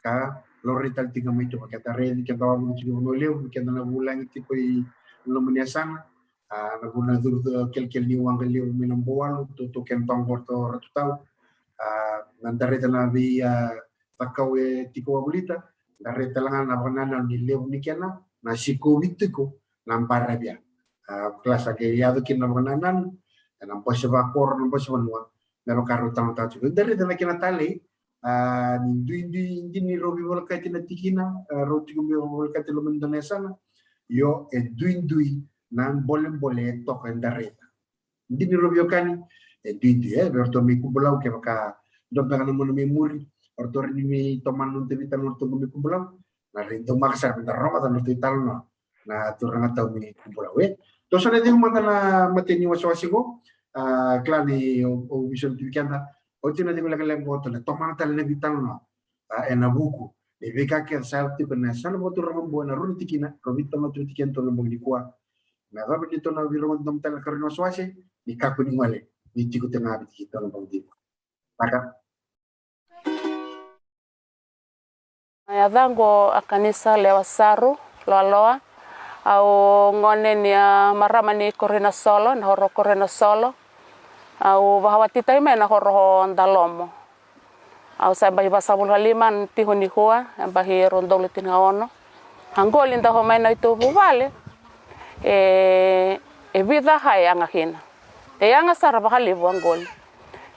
ka laurai tale tiko mai tu, keda raici, keda wavoki tiko Vanua Levu, keda na vulagi tiko i loma ni yasana. A, na vuna na curu kelekele ni waqa levu mai na Bouwalu, tou, tou kena toka qo, ratou, ratou tau. A, na da raica na vei, a, cakau e tiko wavolita, da raica tale ga na vakanananu ni levu ni kena na sikovi tiko na baravi ya. A, kila sa qai yaco kina na vakanananu ena bose vakoro, na bose vanua, me vaka rau talanoataka tiko. Da raica na kena talei, a, ni duidui, dina ni rau veivolekati na tikina, a, rau tiko veivolekati e loma ni dua na yasana. Io, e duidui na bolebole e toka, eda raica. Dina ni rau veiwekani, e duidui, e, vei ratou mai Kubulau, kevaka dua beka na mona mai muri, o ratou rawa ni mai tomana na noda veitalanoa, o ratou mai Kubulau, na rawa ni daumaka sara me da rogoca na nodratou italanoa na turaga tau mai Kubulau, e. Tou sa na cegu mada na imatai ni wasewase qo, a, kila ni o, o Vison tu vei keda, oti na cegu lekaleka qo, tou na tomana tale na veitalanoa, a, ena vuku ni veika kece sa yaco tiko ena yasana vakaturaga o Bua, ena rua na tikina, rau veitalanoa tiko vei keda ena bogi nikua. Me yacova ni tou na veirogoci domo tale na ikarua ni wasewase, ni kakua ni gole, ni tiko tale ga vei keda ena bogi nikua. Vinaka. Na yacaqu o Akanisa Lewa Saru Loaloa. Au gone ni, a, marama ni Koroinasolo, na horo Koroinasolo. Au vakawatitaki mai na horo o Dalomo. Au sa yabaki vasagavulu ka lima, tiko nikua yabaki rua na udolu tinikaono. A qoli dau mai na ituvuvale, e, e vica ka yaga kina. E yaga sara vakalevu a qoli.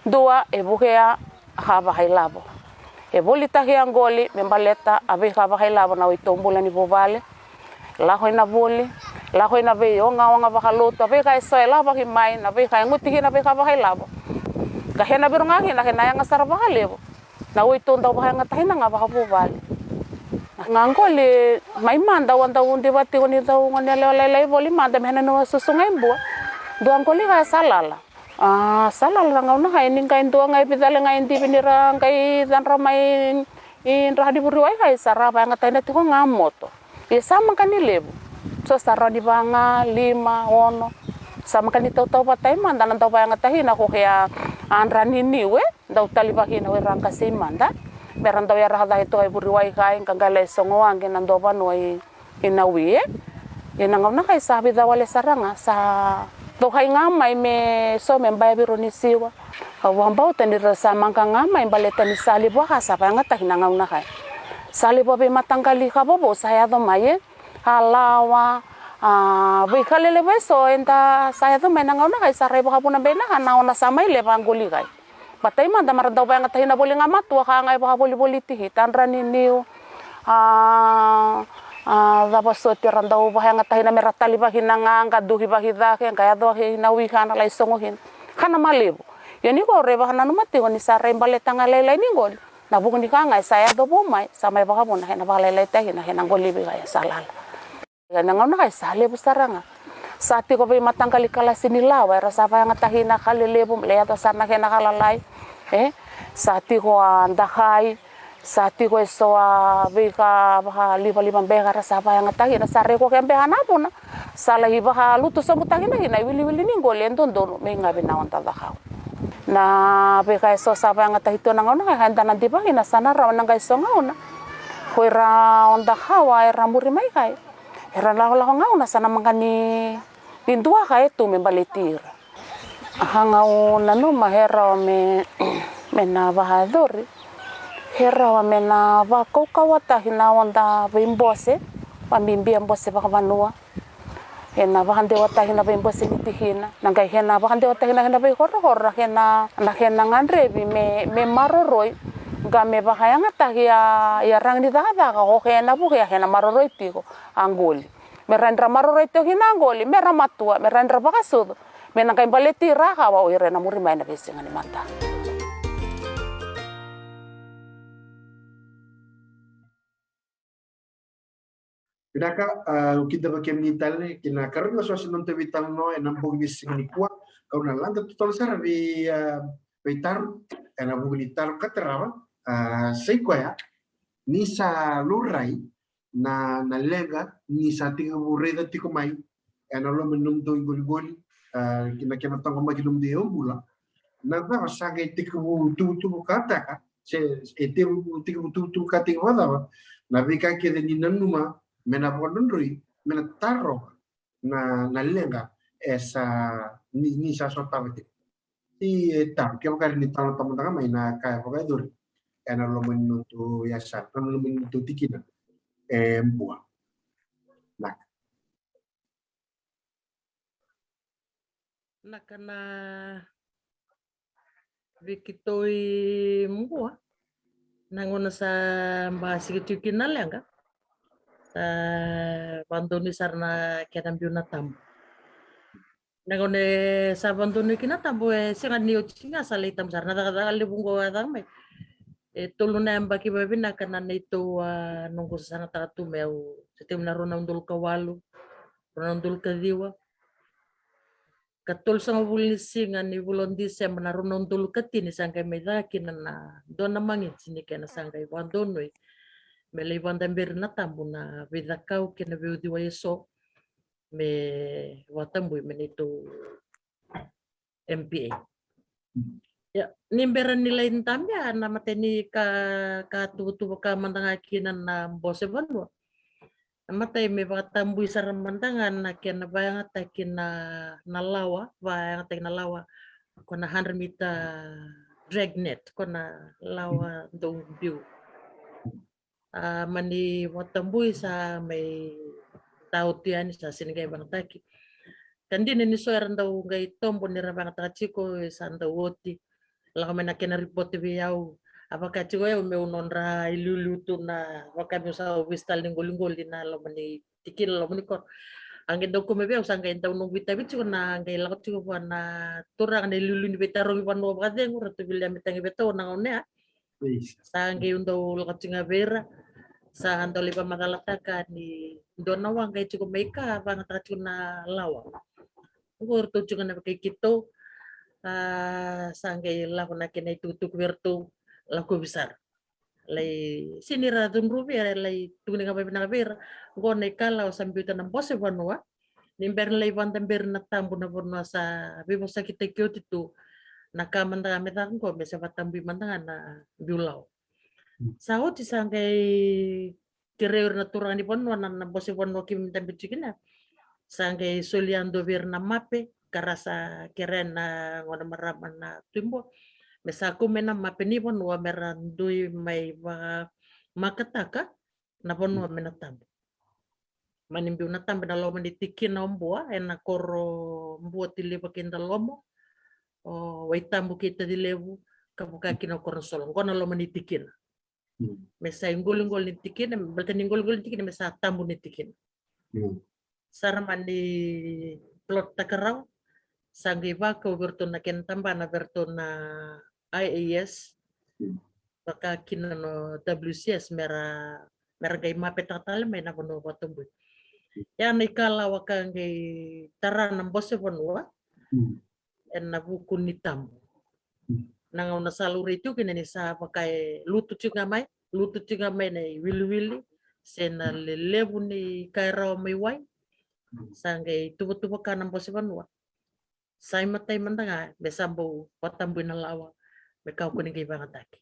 Dua e vukea ka vakailavo. E volitaki a qoli me baleta a veika vakailavo na oitou bula ni vuvale. Lako ina vuli, lako ina veiogaoga vakalotu, a veika eso e lavaki mai, na veika e guti kina veika vakailavo. Ka kena viruga kina kena yaga sara vakalevu na oitou dau vakayagataki na ga vakavuvale. Na qoli mai mada au a dau diva tiko ni dau gone yalewa lailai voli mada me na nua susu ga i Bua. Dua qoli ka e sa lala. A sa lala na gauna kai ni qai dua ga e vica le ga e divi ni ra qai cadra mai i dra ni vuriwai kai sa ra vakayagataki na tiko ga moto. Ia sa maka ni levu. So sa rawa ni va ga lima, ono. Sa maka ni tautau vata i mada na dau vakayagataki na ko kea a dra ni niu e dau talivaki na wera qase i mada. Me ra dau yaraka cake toka i vuriwai kai, qaqale e sogo age na dua vanua i na wi e. Ia na gauna kai sa vica wale sara ga sa cokai ga mai me so me baya vei rau ni siwa. Au vakabauta ni ra sa maka ga mai baleta ni sa levu a ka sa vakayagataki na gauna kai. Sa levu a veimataqali ka vovou sa yaco mai e. A lawa, a veika lelevu e so eda sa yaco mai na gauna kai sa rai vakavuna beinaka na ona sa mai leva a qoli kai. Vata i mada mara dau vakayagataki na voli ga matua ka ga e vakavolivoli tiki, tadra ni niu, a, a, cava soti era dau vakayagataki na mera talivaki na ga, qa dukivaki cake, qa yacoaki na wika na lai sogo kina. Ka na malevu. Ia ni ko re vakananuma tiko ni sa rai baleta ga lailai ni qoli. Na vuku ni ka ga e sa yaco vou mai, sa mai vakavuna, ena vakalailaitaki na kena qolivi ka e sa lala. Ia na gauna kai sa levu sara ga. Sa tiko veimataqali kalasi ni lawa era sa vakayagataki na ka lelevu, le yaco sara na kena ka lalai. E sa tiko a dakai, sa tiko e so a veika vakalivaliva beka era sa vakayagataki na sa reko ke beka na vuna. Sa lai vakalutu sobutakina kina i wiliwili ni qoli e dodonu me igavi na oda cakau. Na veika e so sa vakayagataki tu na gauna kai eda na diva kina sa na rawa na qai so gauna. Ko ira oda kawa era muri mai kai. Era lakolako gauna sa na maka ni dua ka e tu me baleti ira. A ka ga au nanuma e rawa me, me na vakayacori. E rawa me na vakaukauwataki na oda veibose, vakabibi a bose vakavanua. Ena vakadewataki na veibose ni tikina. Na qai kena vakadewataki na kena veikorokoro, na kena, na kena gadrevi me, me maroroi. Qa me vakayagataki a, ia raga ni cakacaka, ko kena vuke a kena maroroi tiko a qoli. Me ra dra maroroi tiko kina a qoli, me ra matua, me ra dra vakasucu, me na qai baleti ira kawa o ira ena muri mai na veisiga ni mata. Vinaka, a, au kidava kemuni tale ki na karua ni wasewase ni noda veitalanoa ena bogi ni siga nikua. Kau na lade totolo sara vei, a, vei Taru ena vuku ni taro ka tarava, a, sa i koya ni sa laurai na, na leqa ni sa tekivu raica tiko mai ena loma ni nomudou iqoliqoli, a, ki na kena taqomaki nomudou iyaubula. Na cava sa qai tekivu tuvutuvukataka, se e tekivu, tekivu tuvutuvukataki vakacava na veika kece ni nanuma me na vakadrodroi, me na taroga na, na leqa e sa ni, ni sa sotava tiko. I, e, Taru, kevaka e rawa ni talanoataka mada ga mai na ka e vakayacori ena loma ni notou yasana, ena loma ni notou tikina e Bua. Naka. Na ka na vei keitou i Bua, na gauna sa basika tiko kina na leqa, sa vakadonui sara na kena biu na tabu. Na gauna e sa vakadonui kina na tabu, e sega ni oti ga sa lai tabu sara na cakacaka levu qo a caka mai. E tolu na yabaki vavinaka na neitou, a, noqu sasagataka tu mai, au sa tekivu na rua na udolu ka walu, rua na udolu ka ciwa. Ka tolusagavulu ni siga ni vula o December na rua na udolu ka tini sa qai mai caka kina na dua na magiti ni kena sa qai vakadonui me lai vakadaberi na tabu na veicakau kei na veiuciwai eso me vakatabui me neitou M P A. Ia, ni bera ni lai dabe na imatai ni ka, ka tuvatuva ka mada ga kina na bose vanua. Na imatai me vakatabui sara mada ga na kena vakayagataki na, na lawa, vakayagataki na lawa ko na hundred meter drag net, ko na lawa dau biu. A, mani vakatabui sa mai tau tu yani, sa sega ni qai vakayagataki. Ka dina ni so era dau qai tobo ni ra vakayagataka tiko, sa dau oti. Lako mai na kena ripote vei au, A vaka tiko au meu nodra iliuliu tu na vaka meu sa ovisa tale ni qoliqoli na loma ni tikina, loma ni koro. A qai dau kau mai vei au, sa qai dau noqu itavi tiko na qai lako tiko vua na turaga na iliuliu ni veitarogi vanua vakacegu, ratou vilia me tagi vei ratou na gauna ya. Sa qai au dau lako tiko ga vei ira. Sa dau lai vakamacalataka ni dua na waqa e tiko mai ka vagataka tiko na lawa. Oqo ratou tiko ga na vakaikito. A, sa qai lako na kena itukutuku vei ratou, lakovi sara. Lai sini ra cudruvi, era lai tukuni ga vakavinaka vei ira. Oqo na ikalawa sa biuta na bose vanua. Ni bera ni lai vakadaberi na tabu na vanua sa veivosakitaki oti tu, na ka mada ga me caka oqo me se vakatabui mada ga na biu lawa. Sa oti sa qai kerei ira na turaga ni vanua na, na bose vanua keimami dabe tiko kina. Sa qai solia dua vei ira na mape ka ra sa kerea na gone marama na Tui Bua me sa kau mai na mape ni vanua me ra dui mai vakamakataka na vanua me na tabu. Mani biu na tabu ena loma ni tikina o Bua, ena koro Bua, Tiliva kei Dalomo, o Waitabu kei Tacilevu, ka vaka kina o Koronisolo. Oqo na loma ni tikina. Me sa iqoliqoli ni tikina, baleta ni iqoliqoli ni tikina me sa tabu ni tikina. Sa ra mani plot taka rawa, sa qai vakau vei ratou na kena tabana vei ratou na I A S, vaka kina na W C S, me ra, me ra qai mapetaka tale mai na vanua vakatabui. Ia na ikalawa ka qai tara na bose vanua ena vuku ni tabu. Na gauna sa laurai tiko kina ni sa vaka e lutu tiko ga mai, lutu tiko ga mai na iwiliwili se na lelevu ni ka e rawa mai wai. Sa qai tuvatuvaka na bose vanua. Sa imatai mada ga me sa bau vakatabui na lawa me kakua ni qai vagataki.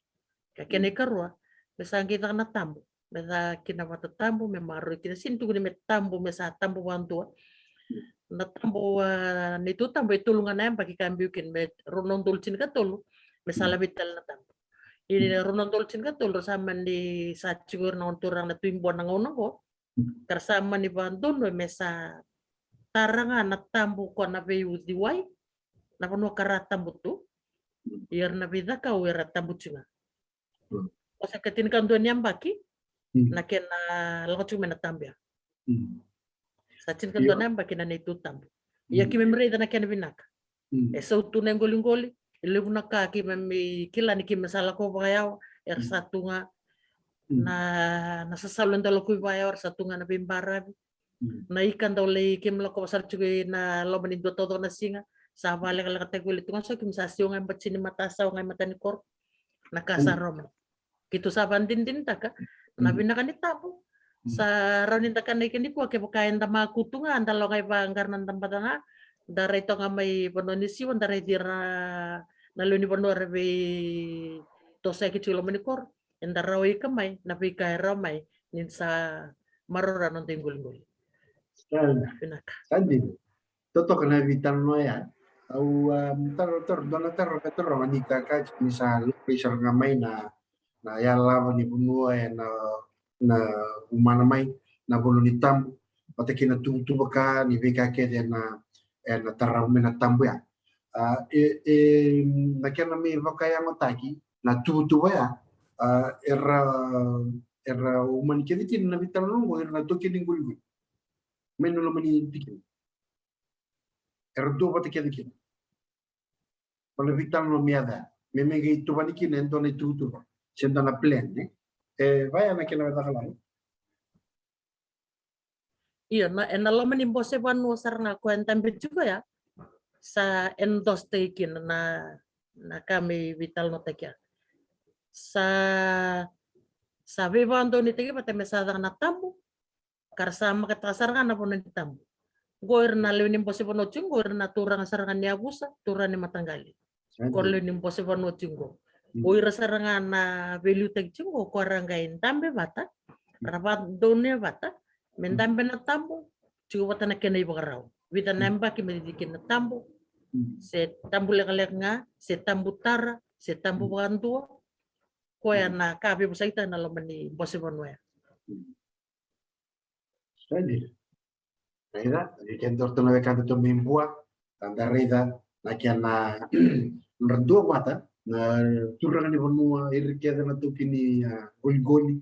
Ka kena ikarua, me sa qai caka na tabu, me caka kina vata tabu, me maroroi kina, sini tukuni me tabu, me sa tabu vakadua. Na tabu, a, neitou tabu e tolu ga na yabaki ka biu kina, me rua na udolu tinikatolu me sa laveti tale na tabu. Ia ni rua na udolu tinikatolu ra sa mani sa tiko ira na gone turaga na Tui Bua na gauna oqo, ka ra sa mani vakadonui me sa tara ga na tabu ko na veiuciwai, na vanua ka ra tabu tu, ia era na veicakau era tabu tiko ga. O sa ka tinikadua ni yabaki na kena lako tiko mai na tabu ya. Sa tinikadua na yabaki na neitou tabu. Ia keimami raica na kena vinaka. E sautu na iqoliqoli, e levu na ka keimami kila ni keimami sa lako vakayawa, era sa tu ga. Na, na sasalu eda lako vakayawa, era sa tu ga na veibaravi. Na ika dau lai keimami lako vaka sara tiko ina loma ni dua taucoko na siga, sa vakalekalekataki wale tu ga, so keimami sa siwa ga e bati ni matasau ga e matanikoro. Na ka sa rawa mai. Keitou sa vakadinadinataka na vinaka ni tabu. Sa rawa ni da kana ike nikua kevaka eda makutu ga, da lako ga i vaqara na dabaca ga, da rai toka ga mai vanua ni siwa, da raici ira na lewe ni vanua era veitosaki tiko i loma ni koro. Eda rawa ika mai na veika e rawa mai ni sa maroroi na noda iqoliqoli. Vinaka. Sa dina. Totoka na veitalanoa ya. Au, a, taro, taro, dua na taro ka taroga ni ka, ka tiko ni sa lako i sara ga mai na, na yalava ni vanua ena, na umana mai na vanua ni tabu, vata kei na tuvatuva ka ni veika kece ena, ena tarava mai na tabu ya. A, e, e, na kena me vakayagotaki na tuvatuva ya, a, era, era umani kece kina na veitalanoa oqo ira na taukei ni qoliqoli mai na loma ni tikina. Era dua vata kece kina. Vana veitalanoa me yaca ya me, me qai tuvani kina e dua na ituvatuva se dua na plan, ne? E vaya na kena vakacakalai. Io, na, ena loma ni bose vanua sara ga ko e dabe tiko ya, sa endorse-taki kina na, na ka me veitalanoataki ya. Sa, sa veivakadonutaki vata me sa caka na tabu, ka ra sa makataka sara ga na vanua ni tabu. Qo ira na lewe ni bose vanua tiko qo, ira na turaga sara ga ni yavusa, turaga ni mataqali. Ko lewe ni bose vanua tiko qo. O ira sara ga na veiliutaki tiko qo, ko ra qai dabe vata, ra vakadonui vata me dabe na tabu, tiko vata na kena ivakarau. Vica na yabaki me cici kina na tabu, se tabu lekaleka ga, se tabu tara, se tabu vakadua. Koya na ka veivosakitaka na loma ni bose vanua ya. Sa dina. Raica, e keda ratou na wekada tou mai Bua, da raica na kena nodra duavata na turaga ni vanua, ira kece na taukei ni, a, qoliqoli,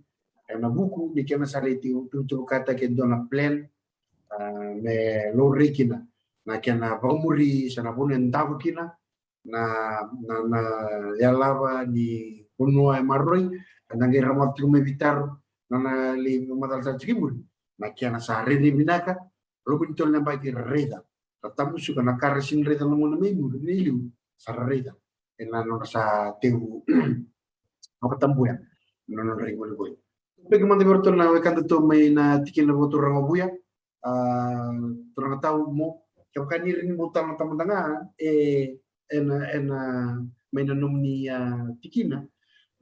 ena vuku ni kena sa lai tuvatuvataki e dua na plan, a, me laurai kina na kena vakamuri se na vanua e davo kina na, na, na yalava ni vanua e maroroi. Eda qai rogoca tiko mai vei Taro na, na lai macala sara tiko i muri, na kena sa rairai vinaka, loma ni tolu na yabaki ra raica, ra tamusuka na ka ra sega ni raica na gauna mai muri, ni liu sa ra raica ena nodra sa tekivu vakatabuya na nodra iqoliqoli. Beka mada vei iratou na wekadatou mai na tikina vakaturaga o Vuya, a, turaga Tau, mo, kevaka ni rawa ni bau talanoataka mada ga, e, ena, ena, mai na nomuni, a, tikina,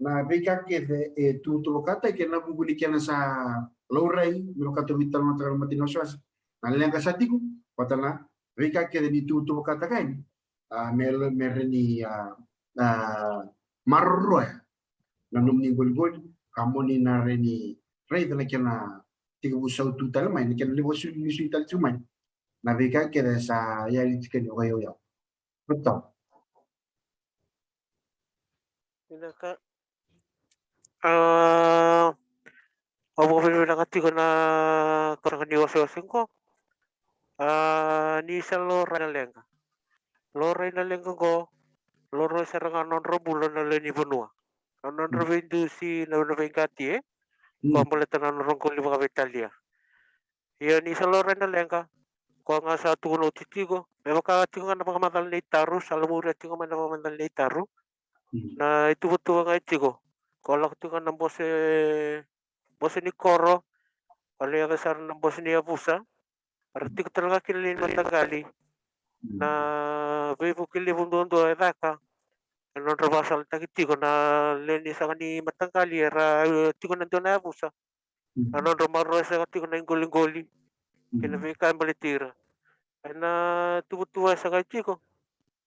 na veika kece e tuvatuvataki ena vuku ni kena sa laurai, me vaka tou veitalanoataka ena matai ni wasewase, na leqa sa tiko vata na veika kece ni tuvatuvataka yani, a, me, me rawa ni, a, a, maroroya na nomuni qoliqoli, ka mo ni na rawa ni raica na kena tekivu sautu tale mai, na kena levu sui, sui tale tu mai. Na veika kece sa yali tiko ni vakayauyau. Beto. Vinaka. A, au vakavinavinaka tiko na turaga ni wasewase qo. A, ni sa laurai na leqa. Laurai na leqa qo, laurai sara ga na nodra bula na lewe ni vanua. Na nodra veidusi, na, na veiqati, e? Ko baleta na nodra qoli vakaveitalia. Ia ni sa laurai na leqa, ko ga sa tukuna oti tiko, me vaka tiko ga na vakamacala nei Taro, sa lamuria tiko mai na vakamacala nei Taro. Na ituvatuva ga e tiko, ko lako tiko ga na bose, bose ni koro, ko lai yaco sara na bose ni yavusa, ra tiko tale ga kina lewe ni mataqali na veivuke levu duadua e caka ena nodra vakasalataki tiko na lewe ni saka ni mataqali era, e, tiko na dua na yavusa. Na nodra maroroya saka tiko na iqoliqoli kei na veika e baleti ira. Ena tuvatuva saka e tiko,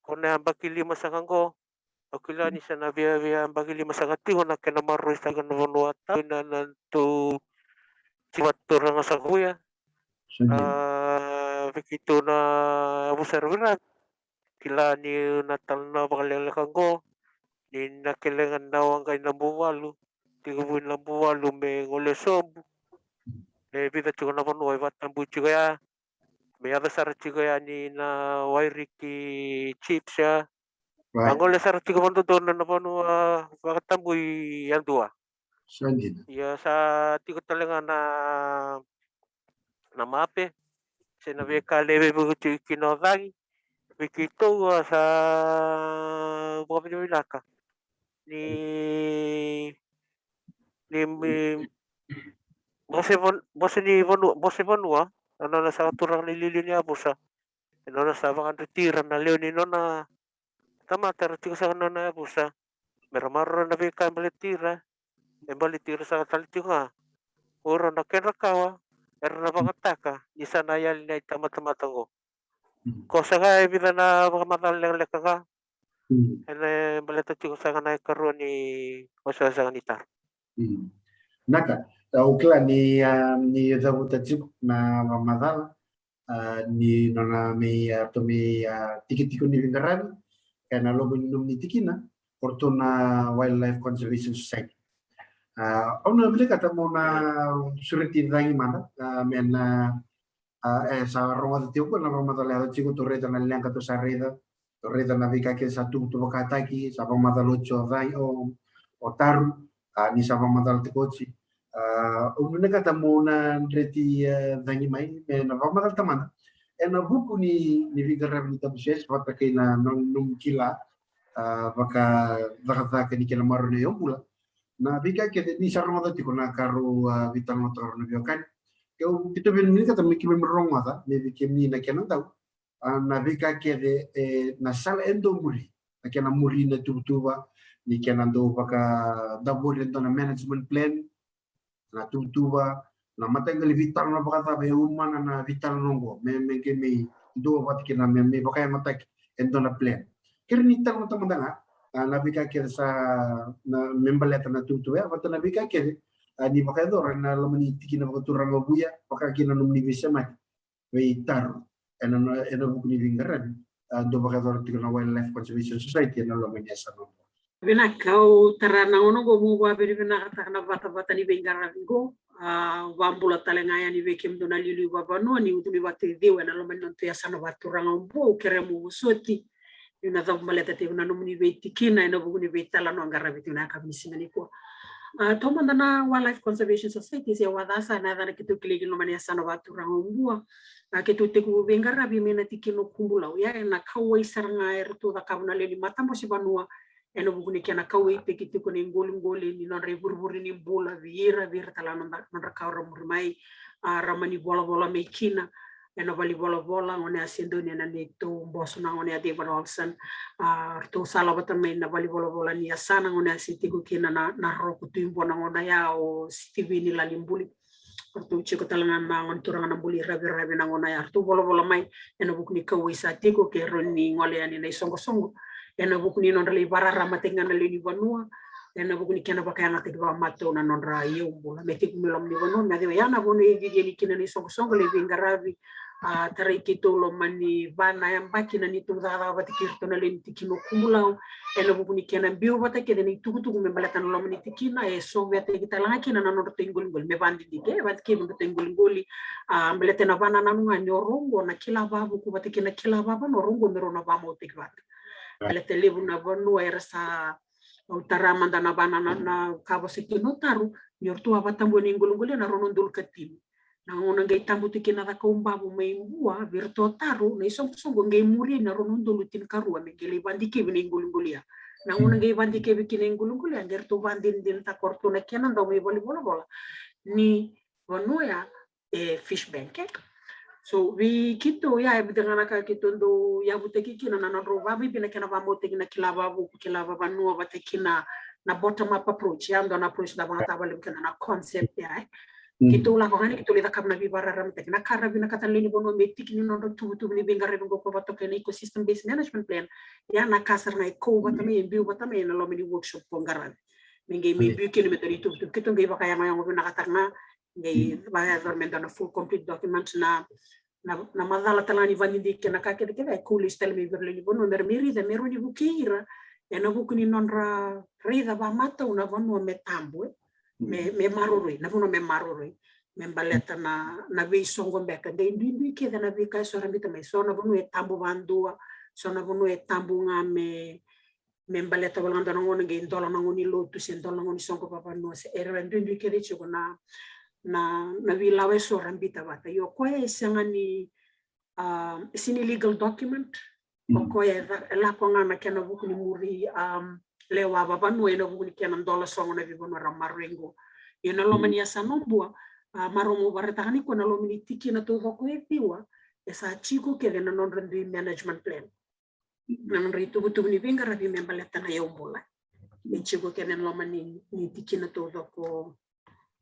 ko na yabaki lima saka qo, au kila ni sa na viavia yabaki lima saka tiko na kena maroroi saka na vanua Tau, na, na tou tiko vakaturaga saka Vuya. A, vei keitou na yavusa Raviravi, kila ni na talanoa vakalekaleka qo ni na kele ga na waqa i Nabuvalu, tekivu i Nabuvalu me gole sobu, me vica tiko na vanua e vakatabui tiko ya, me yaco sara tiko yani na Wairiki Chips ya. A gole sara tiko vakadodonu na vanua vakatabui yadua. Ia sa tiko tale ga na, na mape se na veika lewe veivuke tiko kina o cagi. Vei keitou a sa vakavinavinaka ni, ni, ni bose van-, bose ni vanua, bose vanua, na nona saka turaga na iliuliu ni yavusa, e nona sa vakadreti ira na lewe ni nona tamata era tiko saka na nona yavusa, me ra maroroya na veika e baleti ira, e baleti ira saka tale tiko ga o ira na kedra kawa era na vakataka ni sa na yali na itabatamata oqo. Ko saka e vica na vakamacala lekaleka ga ena baleta tiko saka na ikarua ni wasewase saka ni Taro. Naka, au kila ni, a, ni cavuta tiko na vakamacala, a, ni nona mai, a, ratou mai, a, tikotiko ni veiqaravi ena loma ni nomuni tikina, o ratou na Wildlife Conservation Society. A, au na vinakata meu na sureti cagi mada, a, me na, a, e sa rogoca tiko na vakamacala yaco tiko, tou raica na leqa tou sa raica, tou raica na veika kece sa tuvatuvataki, sa vakamacala oti o cagi, o, o Taro, a, ni sa vakamacala tiko oti. A, au vinakata meu na dreti, e, cagi mai me na vakamacala tamada ena vuku ni, ni veiqaravi ni W C S vata kei na, na nomu kila, a, vakacakacaka ni kena maroroi na yaubula. Na veika kece ni sa rogoca tiko na ka rau, a, veitalanoataka rau na veiwekani. Keitou vinakata me keimami rogoca me vei kemuni na kena dau, a, na veika kece, e, na sala e dau muri, na kena muri na tuvatuva, ni kena dau vakadavori e dua na management plan, na tuvatuva, na mataqali veitalanoa vakacava e umana na veitalanoa oqo, me, me keimami duavata kina me, me vakayagataki e dua na plan. Kere ni talanoataka mada ga, a, na veika kece sa, na, me baleta na tuvatuva ya, vata na veika kece, a, ni vakayacora ena loma ni tikina vakaturaga o Vuya, vaka kina nomuni veisemati vei Taro ena, ena vuku ni veiqaravi, a, dau vakayacora tiko na Wildlife Conservation Society ena loma ni yasana oqo. Vinaka, au tara na gauna oqo meu vakavinavinakataka na vatavata ni veiqaravi oqo. A, vakabula tale ga yani vei kemudou na liuliu vavanua ni ucu ni vata e ciwa ena loma ni nodatou yasana vakaturaga o Bua. Au kerea mo vosoti, niu na cavu baleta tiko na nomuni veitikina ena vuku ni veitalanoa qaravi tiko ena yakavi ni siga nikua. A, taumada na Wildlife Conservation Society se WWCS ena yacana keitou kilai kina ena loma ni yasana vakaturaga o Bua. A, keitou tekivu veiqaravi mai na tikina o Kubulau, ia ena kauwai sara ga eratou cakava na lewe ni matabose vanua ena vuku ni kena kauwaitaki tiko na iqoliqoli ni nodra ivurevure ni bula vei ira, vei ira tale na nodra, nodra ka ra muri mai, a, ra mani volavola mai kina ena valenivolavola, gone ya se Doni ena neitou boso na gone ya David Olsen. A, ratou sa lako vata mai na valenivolavola ni yasana, gone ya se tiko kina na, na Roko Tui Bua na gauna ya, o Sitivini Lalibuli. Ratou tiko tale ga na gone turaga na Buli Raviravi na gauna ya, ratou volavola mai ena vuku ni kauwai sa tiko kei rau ni gole yani na isoqosoqo ena vuku ni nodra lai vakararamataki ga na lewe ni vanua ena vuku ni kena vakayagataki vakamatau na nodra iyaubula me tekivu mai loma ni vanua, me yaco ya na vanua e cici yani kina na isoqosoqo, lai veiqaravi. A, tarai keitou loma ni va na yabaki na neitou cakacaka vata kei iratou na lewe ni tikina o Kubulau ena vuku ni kena biu vata kece na itukutuku me baleta na loma ni tikina, e sovetaki tale ga kina na nodratou iqoliqoli me vakadidike, e vakadikevi nodratou iqoliqoli. A, baleta ena vakanananu ga ni o rau oqo na kila vakavuku vata kei na kila vakavanua, o rau oqo me rau na vakamautaki vata. Baleta levu na vanua era sa, au tara mada na vana na, na ka vosa kina o Taru, ni o ratou a vakatabua na iqoliqoli ena rua na udolu ka tini. Na gauna qai tabu tiko kina na cakaubavu mai Bua vei iratou o Taru, na isoqosoqo qai muri ena rua na udolu tinikarua me qai lai vakadikevi na iqoliqoli ya. Na gauna qai vakadikevi kina na iqoliqoli ya, qai ratou vakadinadinataka o ratou na kena dau mai valenivolavola ni vanua ya e fish bank, e. So vei keitou ya, e vica ga na ka keitou dau yavutaki kina, na nodrau vakabibi na kena vakamautaki na kila vakavuku, kila vakavanua vata kina na bottom up approach, ya dua na approach da vakayagataka vakalevu kina na concept ya, e. Keitou lako ga yani keitou lai cakava na veivakararamataki, na ka ra vinakata na lewe ni vanua me tiki ni nodra tuvatuva ni veiqaravi oqo ko vakatokai na ecosystem based management plan. Ya na ka sara ga e kau vata mai, e biu vata mai ena loma ni workshop ko qaravi. Me qai mai biu kina me dua na ituvatuva keitou qai vakayagoyago vinakataka ga, qai vakayacora me dua na full complete document. Na, na, na macala tale ga ni vakadidike na ka kecekece e kau lesu tale mai vei ira lewe ni vanua me ra mai raica, me rawa ni vukei ira ena vuku ni nodra raica vakamatau na vanua me tabu, e. Me, me maroroi, na vanua me maroroi, me baleta na, na veisoqo beka. Qai duidui kece na veika eso ra biuta mai, so na vanua e tabu vakadua, so na vanua e tabu ga me, me baleta wale ga dua na gauna qai dola na gauna ni lotu se dola na gauna ni soqo vakavanua, se era duidui kece tiko na, na, na veilawa eso ra biuta vata. Io, koya e sega ni, a, e sega ni legal document. O koya e lako ga na kena vuku ni muri, a, lewa vakavanua ena vuku ni kena dola sogo na veivanua ra maroroi qo. Io, na loma ni yasana o Bua, a, marau meu vakaraitaka nikua, na loma ni tikina taucoko e ciwa e sa tiko kece na nodra dui management plan, na nodra ituvatuva ni veiqaravi me baleta na iyaubula. E tiko kece ena loma ni, ni tikina taucoko,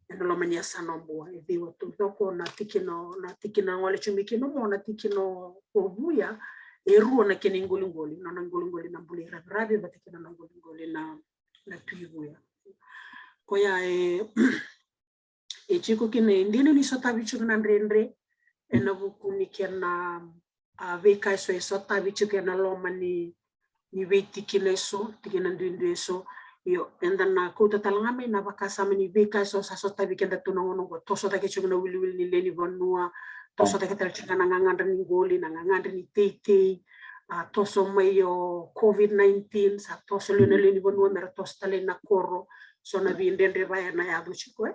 ena loma ni yasana o Bua e ciwa taucoko. Na tikina, na tikina gole tiko mai kina o Bua, na tikina o Vuya, e rua na kena iqoliqoli, na nona iqoliqoli na Buli Raviravi vata kei na nona iqoliqoli na, na Tui Vuya. Koya e e tiko kina, e dina ni sotavi tiko na dredre ena vuku ni kena, a, veika eso e sotavi tiko ena loma ni, ni veitikina eso, tikina duidui eso. Io, eda na kauta tale ga mai na vakasama ni veika eso sa sotavi keda tu na gauna oqo, toso cake tiko na wiliwili ni lewe ni vanua, toso cake tale tiko na gagadre ni qoli, na gagadre ni teitei, a, toso mai o COVID nineteen, sa toso lewe na lewe ni vanua me ra toso tale na koro, so na veidredre vaya na yaco tiko, e.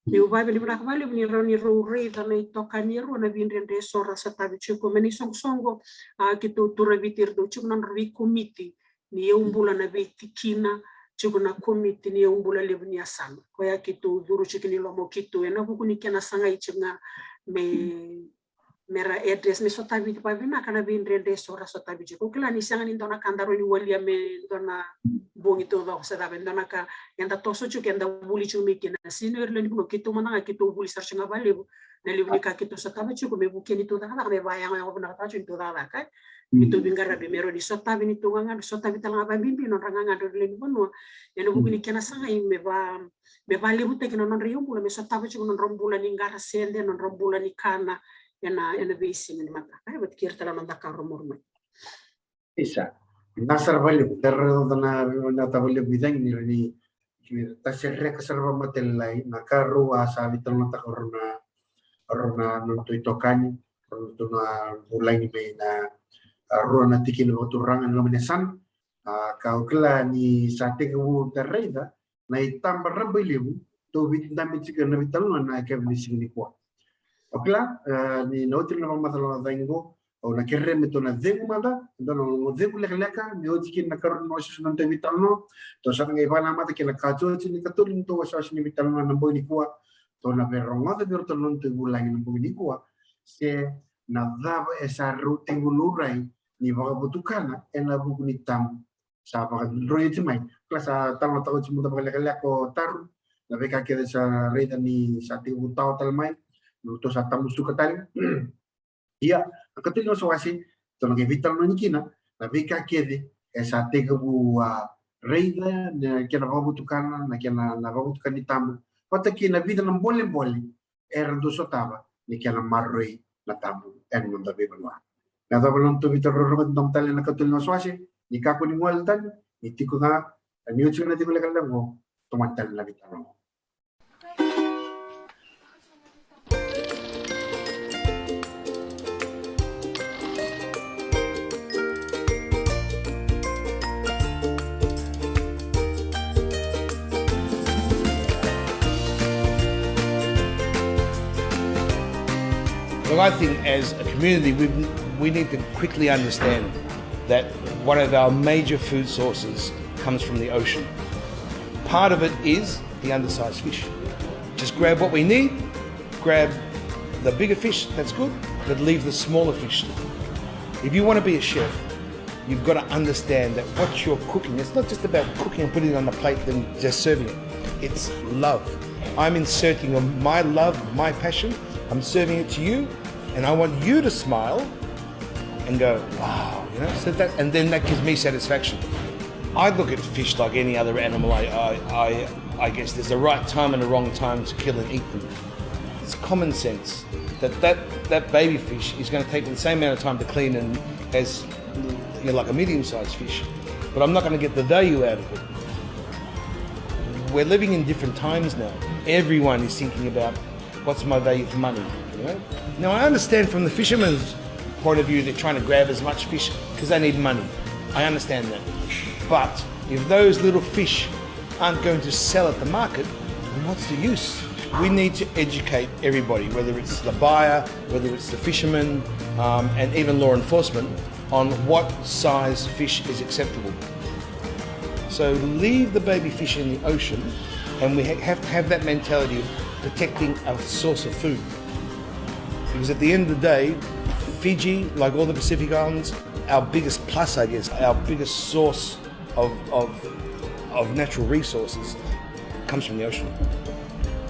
Niu vakavinavinaka vakalevu ni rau, ni rau raica na itokani e rua na veidredre eso ra sotavi tiko mai na isoqosoqo, a, keitou turaviti iratou tiko na nodra veikomiti ni iyaubula na veitikina, tiko na komiti ni iyaubula levu ni yasana. Koya keitou curu tiko ni loma o keitou ena vuku ni kena sagai tiko ga me me ra address, me sotavi vakavinaka na veidredre eso ra sotavi tiko. Au kila ni sega ni dua na ka da rawa ni walia me dua na bogi taucoko se cava, e dua na ka eda toso tiko, eda vuli tiko mai kina. Sega ni o ira lewe ni vanua, keitou mada ga keitou vuli sara tiko ga vakalevu na levu ni ka keitou sotava tiko me vukei neitou cakacaka, me vakayagoyago vinakataka tiko neitou cakacaka, e. Neitou veiqaravi me rawa ni sotavi neitou gagadre, sotavi tale ga vakabibi nodra gagadre o ira lewe ni vanua ena vuku ni kena sagai me va me vakalevutaki na nodra iyaubula, me sotava tiko na nodra bula ni qara sede, na nodra bula ni kana ena, ena veisiga ni mataka, e, vata kei ira tale na noda ka ra muri mai. Isa. Na sara valevu, tara na na tavalevu i cagi ni rani tasereka sara vamatailai na ka rau a sa vitalonataka rau na rau na nodratou itokani, rau nodratou na vulagi mai na rua na tikina vakaturaga ni loma ni yasana. A ka o kila ni sa tekivu da raica na itaba rabailevu tou viti dabe tiko na vitalanoa na kevin ni siga ni kua. O kila ni na oti na vakamacala o cagi qo, au na kerea me tou na cegu mada, dou na cegu lekaleka me oti kina na karua ni wasewase na nodatou vitalanoa. Tou sa na qai vakanamata kei na katuoti ni katolu ni nodatou wasewase ni vitalanoa na bogi ni kua. Tou na veirogoca vei iratou na nodatou vulagi na bogi ni kua se na cava e sa rau tekivu laurai ni vakavotukana ena vuku ni tabu sa vakadroi oti mai. Kila sa talanoataka oti muda vakalekaleka o Taru na veika kece sa raica ni sa tekivu tawa tale mai, na tou sa tamusuka tale. Ia na katolu ni wasewase tou na qai veitalanoa ni kina na veika kece e sa tekivu a raica na kena vakavotukana, na kena na vakavotukana ni tabu vata kei na vica na bolebole era dau sotava ni kena maroroi na tabu ena noda veivanua. Na cava na nodatou veitalanoa, rogoti dama tale na katolu ni wasewase, ni kakua ni gole tale, ni tiko ga, ni oti ga na tiko lekaleka qo, tomani tale na veitalanoa. Well, I think as a community, we we need to quickly understand that one of our major food sources comes from the ocean. Part of it is the undersized fish. Just grab what we need, grab the bigger fish, that's good, but leave the smaller fish. If you want to be a chef, you've got to understand that what you're cooking, it's not just about cooking and putting it on a plate and just serving it. It's love. I'm inserting my love, my passion, I'm serving it to you, and I want you to smile and go, wow, you know, so that, and then that gives me satisfaction. I look at fish like any other animal. I, I, I, I guess there's a right time and a wrong time to kill and eat them. It's common sense that that, that baby fish is going to take the same amount of time to clean and as you know, like a medium-sized fish, but I'm not going to get the value out of it. We're living in different times now. Everyone is thinking about what's my value for money. You know? Now I understand from the fisherman's point of view, they're trying to grab as much fish because they need money. I understand that. But if those little fish aren't going to sell at the market, then what's the use? We need to educate everybody, whether it's the buyer, whether it's the fisherman, um, and even law enforcement, on what size fish is acceptable. So leave the baby fish in the ocean, and we ha- have to have that mentality of protecting our source of food. Because at the end of the day, Fiji, like all the Pacific Islands, our biggest plus, I guess, our biggest source of, of, of natural resources comes from the ocean.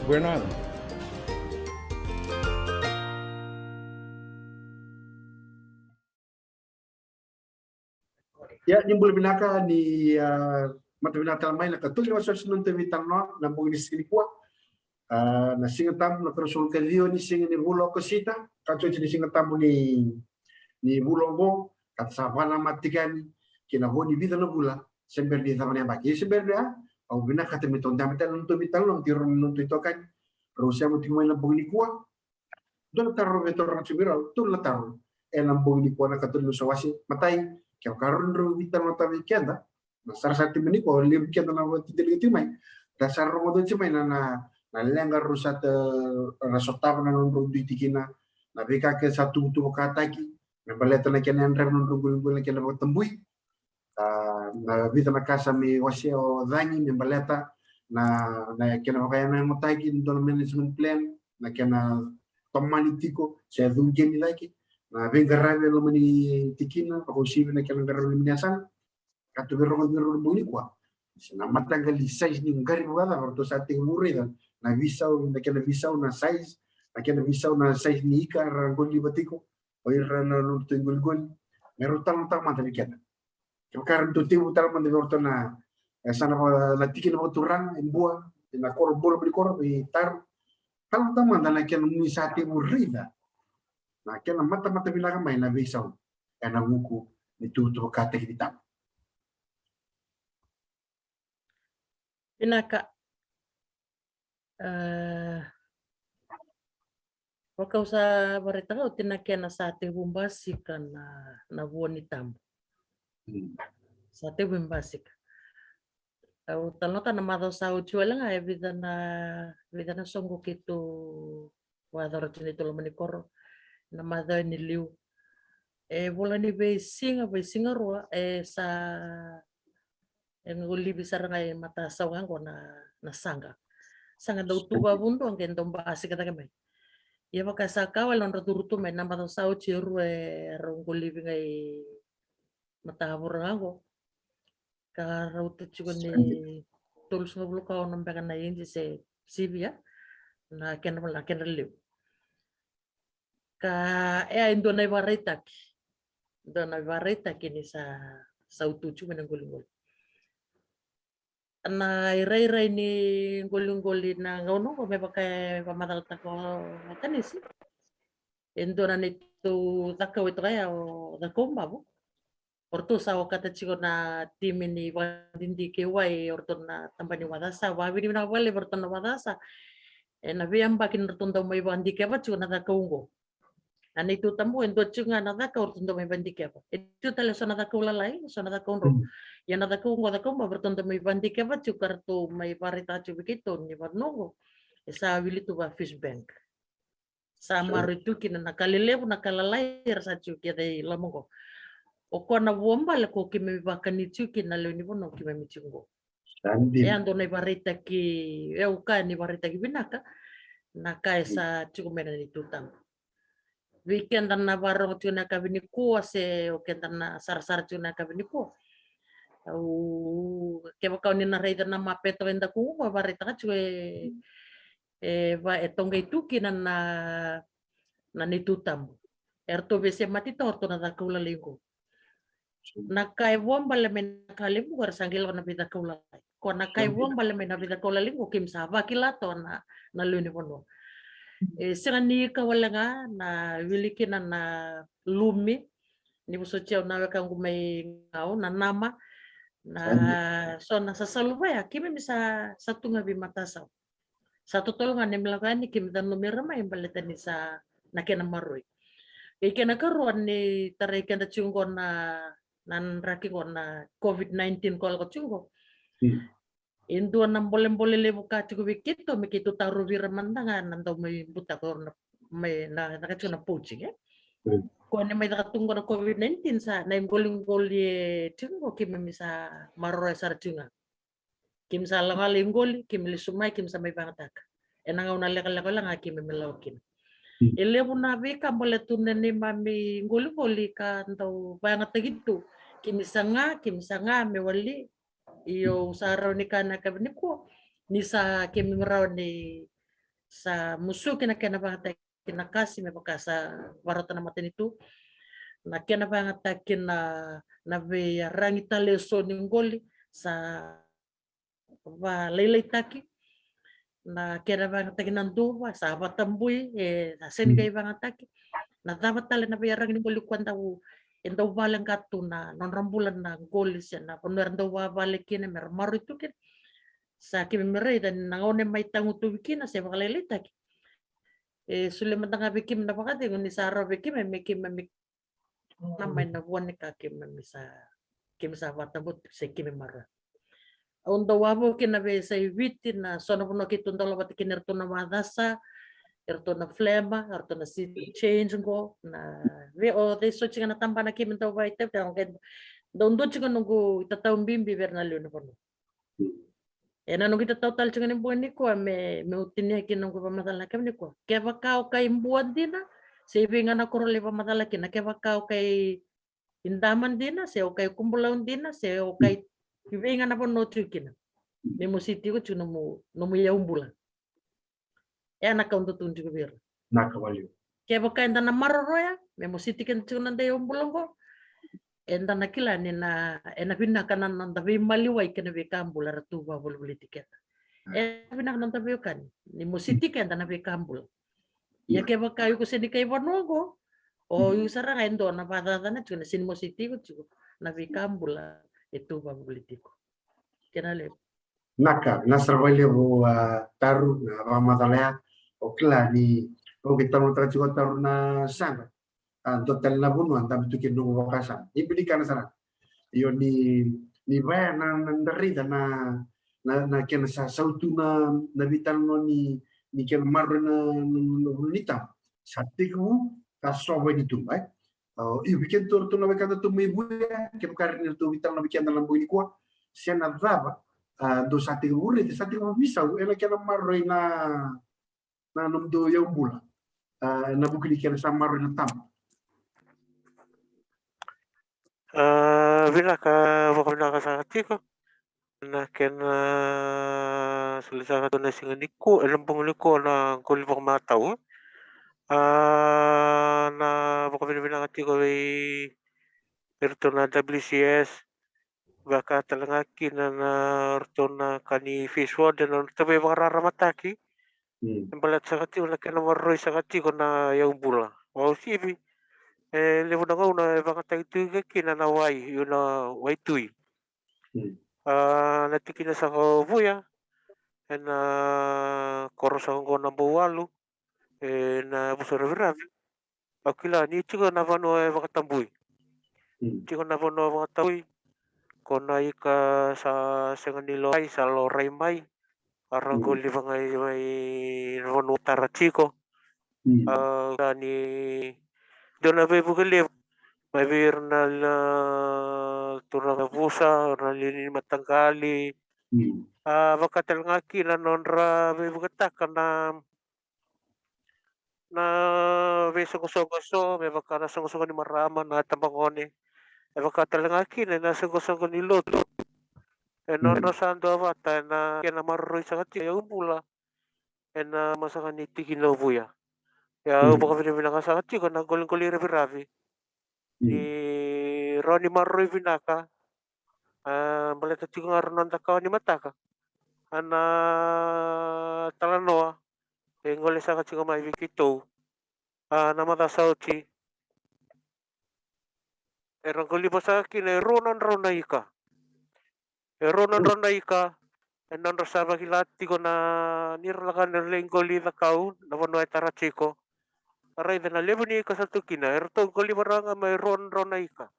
We're an island. Ia ni bula vinaka, ni a mata vinaka tale mai na katolu ni wasewase ni noda veitalanoa na bogi ni siga ni kua. A na Siga Tabu na karua solo ka ciwa ni siga ni vula o Okosita, ka toti ni Siga Tabu ni ni vula oqo, ka ta sa vakanamata tiko yani ki na vo ni vica na vula se bera ni cava na yabaki. Ia se bera ni a au vinakata me tou dabe tale na nodatou veitalanoa, me tou rau na nodatou itokani rau sema tiko mai na bogi ni kua. Dua na taro rau veitalanoa tiko mai rau, tolu na taro ena bogi ni kua na katolu ni wasewase. Matai, kevaka rau drau veitalanoataka vei keda na sarasara tiko mai ni kua, o levu keda na vakadeitaka tiko mai, da sa rogoca tiko mai na na leqa rau sa ta ra sotava na nodrau dui tikina, na veika kece sa tuvatuvataki me baleta na kena yadravi na nodrau qoliqoli, na kena vakatabui. A na vica na ka sa mai wasea o cagi me baleta na na kena vakayanuyanu taki ni dua na management plan, na kena tomani tiko se cuqeni cake na veiqaravi e loma ni tikina, vakauasivi na kena qaravi e loma ni yasana. Ka tou veirogoci vei rau na bogi ni kua se na mataqali size ni qaravi vakacava ratou sa tekivu raica, na veisau, na kena veisau na size, na kena veisau na size ni ika ra qoliva tiko o ira na nodratou iqoliqoli. Me rau talanoataka mada vei keda. Kevaka ratou tekivu tale mada vei ratou na e sa na tikina vakaturaga e Bua, ena koro, bula mai ni koro vei Taru. Talanoataka mada na kena ni sa tekivu raica na kena matamata vinaka mai na veisau ena vuku ni tuvatuvataki ni tabu. Vinaka. Vaka au sa varaitaka oti, na kena sa tevu basika na, na vua ni tabu. Sa tevu basika. Au talanoataka na macawa sa oti wale ga, e vica na, vica na soqo keitou vakayacora tiko na neitou loma ni koro na macawa ni liu. E vola ni veisiga, veisiga rua, e sa, e qolivi sara ga e matasau ga qo na, na saqa. Saqa dau tu vavudua qai dau basika cake mai. Ia vaka sa ka wale nodra curu tu mai na macawa sa oti e rua, e rau qolivi ga e matavura ga qo. Ka rauta tiko ni tolusagavulu ka ono beka na inji se sivia na kena, na kena levu. Ka e a e dua na ivakaraitaki, dua na ivakaraitaki ni sa, sa utu tiko mai na qoliqoli. Na irairai ni qoliqoli na gauna qo me vaka e vakamacalataka o Tanisi. E dua na neitou cakau e toka ya o Cakau Bavo. O ratou sa okata tiko na timi ni vakadidike wai, o ratou na tabana ni WACASA, vakavinavinaka vakalevu vei ratou na WACASA. Ena veiyabaki ni ratou dau mai vakadikeva tiko na cakau qo. Na neitou tabu e dua tiko ga na cakau ratou dau mai vakadikeva. E tiko tale so na cakau lalai, so na cakau drau. Ia na cakau qo, Cakau Bavo, ratou dau mai vakadikeva tiko ka ratou mai vakaraitaka tiko vei keitou ni vanua qo e sa wili tu va fish bank. Sa maroroi tu kina na ka lelevu, na ka lalai era sa tiko kece i loma qo. O koya na vuabale ko keimami vakani tiko kina na lewe ni vanua keimami tiko qo. E a dua na ivakaraitaki, e au kaya ni ivakaraitaki vinaka na ka e sa tiko mai na neitou tabu. Vei keda na vakarorogo tiko na yakavi nikua se o keda na sarasara tiko na yakavi nikua, au, kevaka o ni na raica na mape toka e dakuqu, vakaraitaka tiko e, e va, e toqai tu kina na, na neitou tabu. Eratou veisemati toka o ratou na cakau lalai qo. Na ka e vuabale mai na ka levu qo era sa qai lako na veicakau lalai. Ko na ka e vuabale mai na veicakau lalai qo keimami sa vakila toka na, na lewe ni vanua. E sega ni ika wale ga na wili kina na lumi. Ni vosoti au na wekaqu mai Gau, na nama, na so na sasalu vaya keimami sa, sa tu ga vei matasau. Sa totolo ga neimami lako yani keimami nanumi ira mai baleta ni sa na kena maroroi. Kei kena karua ni tarai keda tiko qo na, na draki qo na COVID nineteen ko lako tiko qo. E dua na bolebole levu ka tiko vei keitou me keitou tarovi ira mada ga na dau mai butako na, mai na caka tiko na poaching, e. Ko ni mai caka tu qo na COVID nineteen sa na iqoliqoli e tiko qo keimami sa maroroya sara tiko ga. Keimami sa lako lai qoli, keimami lesu mai, keimami sa mai vayagataka. Ena gauna lekaleka wale ga keimami lako kina. E levu na veika bole tu na neimami qoliqoli ka dau vayagataki tu. Keimami saga, keimami saga me wali. Io, au sa rawa ni kaya na yakavi nikua ni sa keimami rawa ni sa musuki na kena vayagataki na kasi me vaka sa vakarota na matanitu. Na kena vayagataki na, na veiyaragi tale eso ni qoli sa vakalailaitaki. Na kena vayagataki na duva sa vatabui, e sa sega ni qai vayagataki. Na cava tale na veiyaragi ni qoli koya dau, e dau valeqa tu na nodra bula na qoli se na vanua era dau vavale kina me ra maroroi tu kina. Sa keimami raica ni na gauna e mai tagutuvi kina se vakalailaitaki, e solia mada ga vei keimami na vakacegu ni sa rawa vei keimami me keimami na mai na vua ni ka keimami sa, keimami sa vakatabui se keimami maroroya. Au dau wavoki kina veiyasai Viti, na so na vanua keitou dau lako vata kina eratou na WACASA, eratou na FLMMA, eratou na City Change qo, na vei o cei soti ga na tabana keimami dau vakaitavi, au qai dau dua tiko noqu itatau bibi vei ira na lewe ni vanua. Ena noqu itatau tale tiko ni bogi nikua me, meu tinia kina noqu vakamacala na kena nikua. Kevaka o kai Bua dina, se i vei ga na koro lai vakamacala kina, kevaka o kai Idama dina, se o kai Kubulau dina, se o kai i vei ga na vanua o tiko kina, me mositi iko tiko nomu, nomu iyau bula. E na ka au dau tukuna tiko vei ira. Na ka valiu. Kevaka eda na maroroya me mositi keda tiko na noda iyau bula oqo, eda na kila ni na, ena vinaka na noda veimaliwai kei na veika bula era tu vakavolivoliti keda. Ena vinaka na noda veiwekani ni mositi keda na veika bula. Ia kevaka iko sega ni kai vanua oqo, o iko sara ga e dua na vakacacana tiko na sega ni mositi iko tiko na veika bula e tu vakavolivoliti iko. Kena levu. Naka, na sara vakalevu a Taru na vakamacala ya. O kila ni au ke talanoataka tiko a Taru na saqa. A dua tale na vanua dabe tu kina noqu vakasama. Ni bilikana sara. Io ni ni vaya na na raica na na na kena sa sautu na na veitalanoa ni ni kena maroroi na na vanua ni tabu. Sa tekivu sa sova ni tuba e. Io vei keda tou ratou na wekada tou mai Vuya kevaka ni ratou veitalanoa vei keda na bogi nikua. Se na cava a dou sa tekivu raica sa tekivu veisau ena kena maroroi na na nomudou iyau bula. A na vuku ni kena sa maroroi na tabu. A vinaka, vakavinaka saka tiko na kena soli saka tu na siga nikua ena bogi nikua na qoli vakamatau. A na vakavinavinaka tiko vei iratou na W C S vaka tale ga kina na ratou na ka ni Fish Warden na ratou veivakararamataki. E baleta saka tiko na kena maroroi saka tiko na iyau bula. Vakauasivi e levu na gauna e vakayagataki tu ika kina na wai, io na waitui. A na tikina saka o Vuya ena koro saka oqo na Bouwalu ena yavusa Raviravi. Au kila ni tiko na vanua e vakatabui. Tiko na vanua vakatabui ko na ika sa sega ni loai sa lorai mai. A ra qoli vagai mai na vanua tara tiko. A kila ni dua na veivuke levu mai vei ira na turaga vusa, ira na liuliu ni mataqali. A vaka tale ga kina na nodra veivuketaka na na veisoqosoqo eso me vaka na soqosoqo ni marama, na tabagone, e vaka tale ga kina ena soqosoqo ni lotu. E nodra sa duavata ena kena maroroi saka tiko iyau bula ena masaka ni tikina o Vuya. Ia au vakavinavinaka saka tiko na qoliqoli raviravi ni rawa ni maroroi vinaka. A baleta tiko ga rau na noda kawa ni mataka a na talanoa e gole saka tiko mai vei keitou. A na maca sa oti era qoliva saka kina e rua na drau na ika. E rua na drau na ika e nodra sa vakila tiko na ni ra laka ni ra lai qoli cakau na vanua e tara tiko. A raica na levu ni ika sa tu kina e ratou qoliva rawa ga mai rua na drau na ika.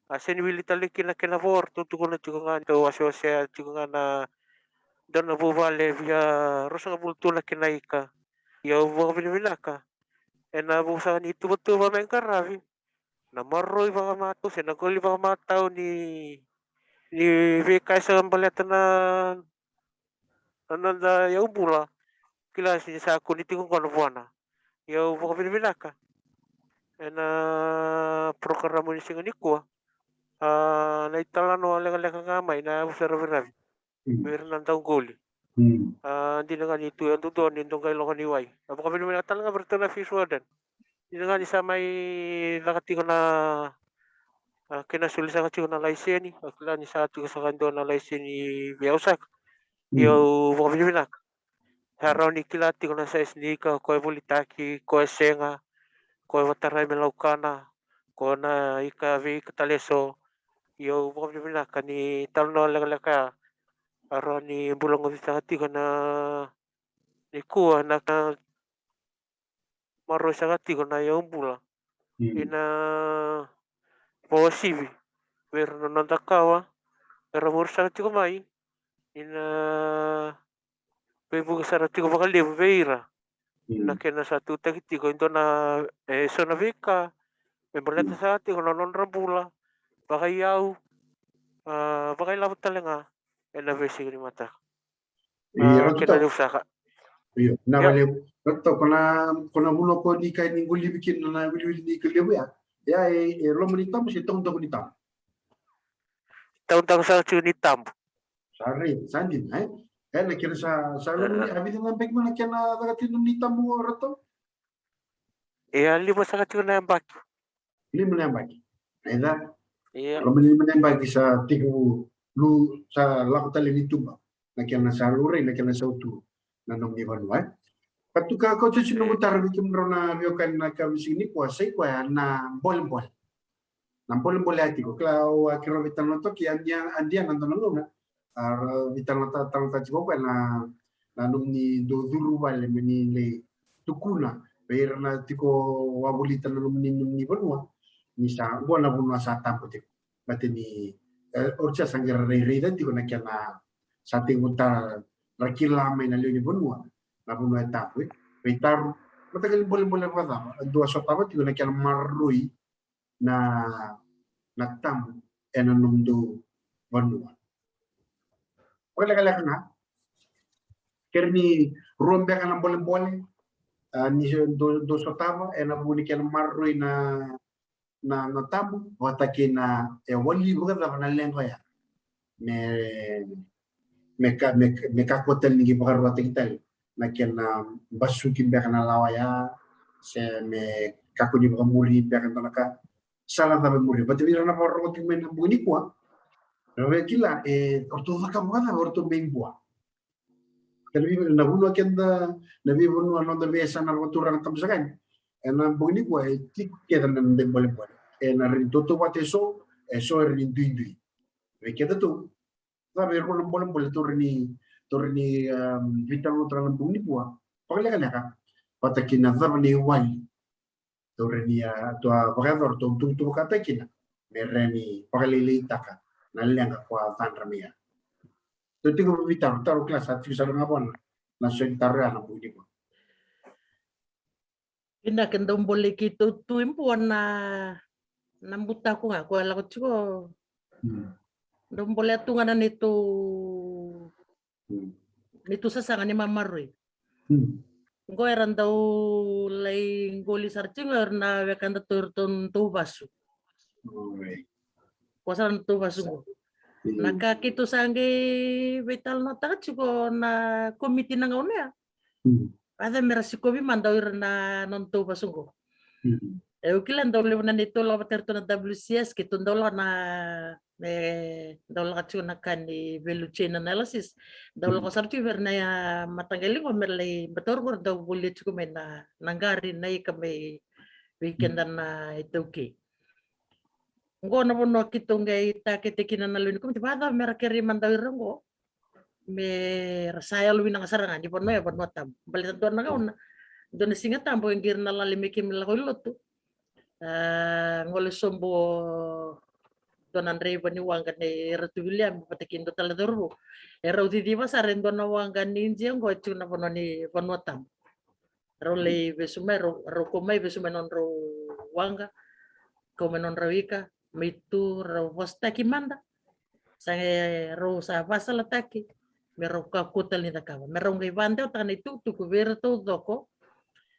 A sega ni wili tale kina kena vo ratou tukuna tiko ga ni tou wasewasea tiko ga na dua na vuvale via ruasagavulu tu na kena ika. Ia au vakavinavinaka ena vuku saka ni tuvatuva me qaravi na maroroi vakamatau se na qoli vakamatau ni ni veika e sega baleta na na noda iyau bula. Kila se ni sa kua ni tiko qo na vuana. Ia au vakavinavinaka ena porokaramu ni siga nikua. A na italanoa lekaleka ga mai na yavusa raviravi vei ira na dauqoli. A dina ga ni tu e dodonu ni dau qai loka ni wai. A vakavinavinaka tale ga vei iratou na Fish Warden. Dina ga ni sa mai caka tiko na a kena soli saka tiko na laiseni. A kila ni sa tiko saka e dua na laiseni vei au saka. Ia au vakavinavinaka. Sa rawa ni kila tiko na saisi ni ika ko e volitaki, ko e sega, ko e vatarai me laukana, ko na ika vei ika tale eso. Ia au vakavinavinaka ni talanoa lekaleka ya a rawa ni bula gocitaka tiko na nikua na ka maroroi saka tiko na iyau bula. Ina vakauasivi vei ira na noda kawa era muri saka tiko mai. Ina veivuke sara tiko vakalevu vei ira na kena sa tutaki tiko e dua na e so na veika me baleta saka tiko na nodra bula vakaiyau, a vakailavo tale ga ena veisiga ni mataka. Io, a, ratou kena tau. Levu saka. Io, na, io, vale, ratou ko na, ko na vuna ko ni kai ni qolivi kina na wiliwili ni ika levu ya. Ya e, e loma ni tabu se taudaku ni tabu. Taudaku saka tiko ni tabu. Sa raica, sa dina, e? E na kena sa, sa loma ni, a vica na yabaki mai na kena caka tiko ni tabu o ratou? E a lima saka tiko na yabaki. Lima na yabaki. Raica. Ia. Loma ni lima na yabaki sa tekivu lu sa lako tale ni tuba. Na kena sa lurai, na kena sautu na nomuni vanua, e. Ka tu ka kauta tiko noqu taro vei kemudrau na veiwekani na ka vei siga nikua, sa i koya na bolebole. Na bolebole a tiko, kila au a keirau veitalanoa toka, a dia, a dia na dua na gauna A, ra veitalanoataka tiko o koya na, na nomuni dau curu vale me ni lai tukuna vei ira na tiko wavolita na nomuni, nomuni vanua. Ni sa, qo na vanua sa tabu tiko. Baleta ni, e, oti sa sa qai ra raica tiko na kena sa tekivu ta ra kila mai na lewe ni vanua na vanua e tabu, e. Veitaru, mataqali bolebole vakacava e dua sotava tiko na kena maroroi na, na tabu ena nomudou vanua. Vakalekaleka ga, kere ni rua beka na bolebole, a, ni dou, dou sotava ena vuku ni kena maroroi na, na, na tabu, vata kei na, e wali vakacava na leqa oya. Me, me ka, me, me kakua tale ni qai vakaruataki tale na kena basuki beka na lawa ya, se me kakua ni vakamuri beka e dua na ka. Sala cava e muri. Baleta vei ira na vakarorogo tiko mai na bogi nikua, ra via kila, e, o ratou cakava vakacava o ratou mai Bua. Kena vei, na vanua keda, na veivanua noda veiyasana vakaturaga, tabu saka yani. Ena bogi nikua e tiko kece na noda ibolebole. Ena rawa ni tautauvata eso, eso e rawa ni duidui. Vei kedatou, cava e rua na bolebole taura ni, taura ni, um, veitalanoataka na bogi nikua. Vakalekaleka, vata kei na cava na iwali taura ni, a, tou a vakayacora, tou tuvatuvataka kina me rawa ni vakalailaitaka na leqa ko a cadra mai ya. Tou tiko vei taro, taro kila sa tiko sara ga vua na, na so ni taro ya na bogi nikua. Vinaka, dau bolei keitou tu i Bua na, na butako ga ko e lako tiko. Mm. Dau bolei tu ga na neitou, mm, neitou sasaga ni mamaroi. Mm. Qo era dau lai qoli sara tiko ga era na wekadatou, iratou na nodatou vasu. Alright. Ko sara na nodatou vasu qo. Mm. Na ka keitou sa qai veitalanoataka tiko na komiti na gauna ya. Mm. Vata me ra sikovi mada o ira na nodatou vasu qo. Mm. E, au kila dau levu na neitou lako vata iratou na W C S, keitou dau lako na, e, dau lako tiko na ka ni value chain analysis. Dau lako sara tiko vei ira na, a, mataqali qo me ra lai, baleta o ira qo ra dau volia tiko mai na, na qari, na ika mai vei keda na iTaukei. Qo na vanua keitou qai takete kina na lewe ni komiti, vakacava me ra kerei mada o ira qo me ra sa yalovinaka sara ga ni vanua ya vanua tabu. Baleta dua na gauna, dua na Siga Tabu e qai ira na lali me keimami lako i lotu. A, gole sobu o dua na draiva ni waqa nei Ratu Viliame vata kei dua tale na cauravou. E rau ciciva sara e dua na waqa ni Idia qo e tiko na vanua ni vanua tabu. Rau lai vesu mai, rau, rau kau mai vesu mai nodrau waqa, kau mai nodrau ika, mai tu rau vosataki mada. Sa qai rau sa vasalataki me rau kakua tale ni cakava, me rau qai vakadewataka na itukutuku vei ira taucoko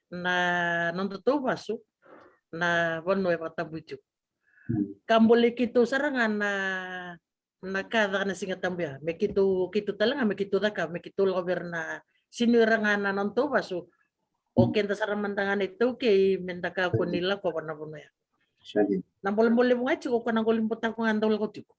na nodatou vasu, na vanua e vakatabui tiko. Mm. Ka bolei keitou sara ga na, na ka caka na Siga Tabu ya, me keitou, keitou tale ga me keitou cakava, me keitou lako vei ira na, sega ni o ira ga na nodatou vasu, o keda sara mada ga na iTaukei me da kakua ni lakova na vanua ya. Sa dina. Na bolebole levu ga e tiko ko na qoli butako ga dau lako tiko.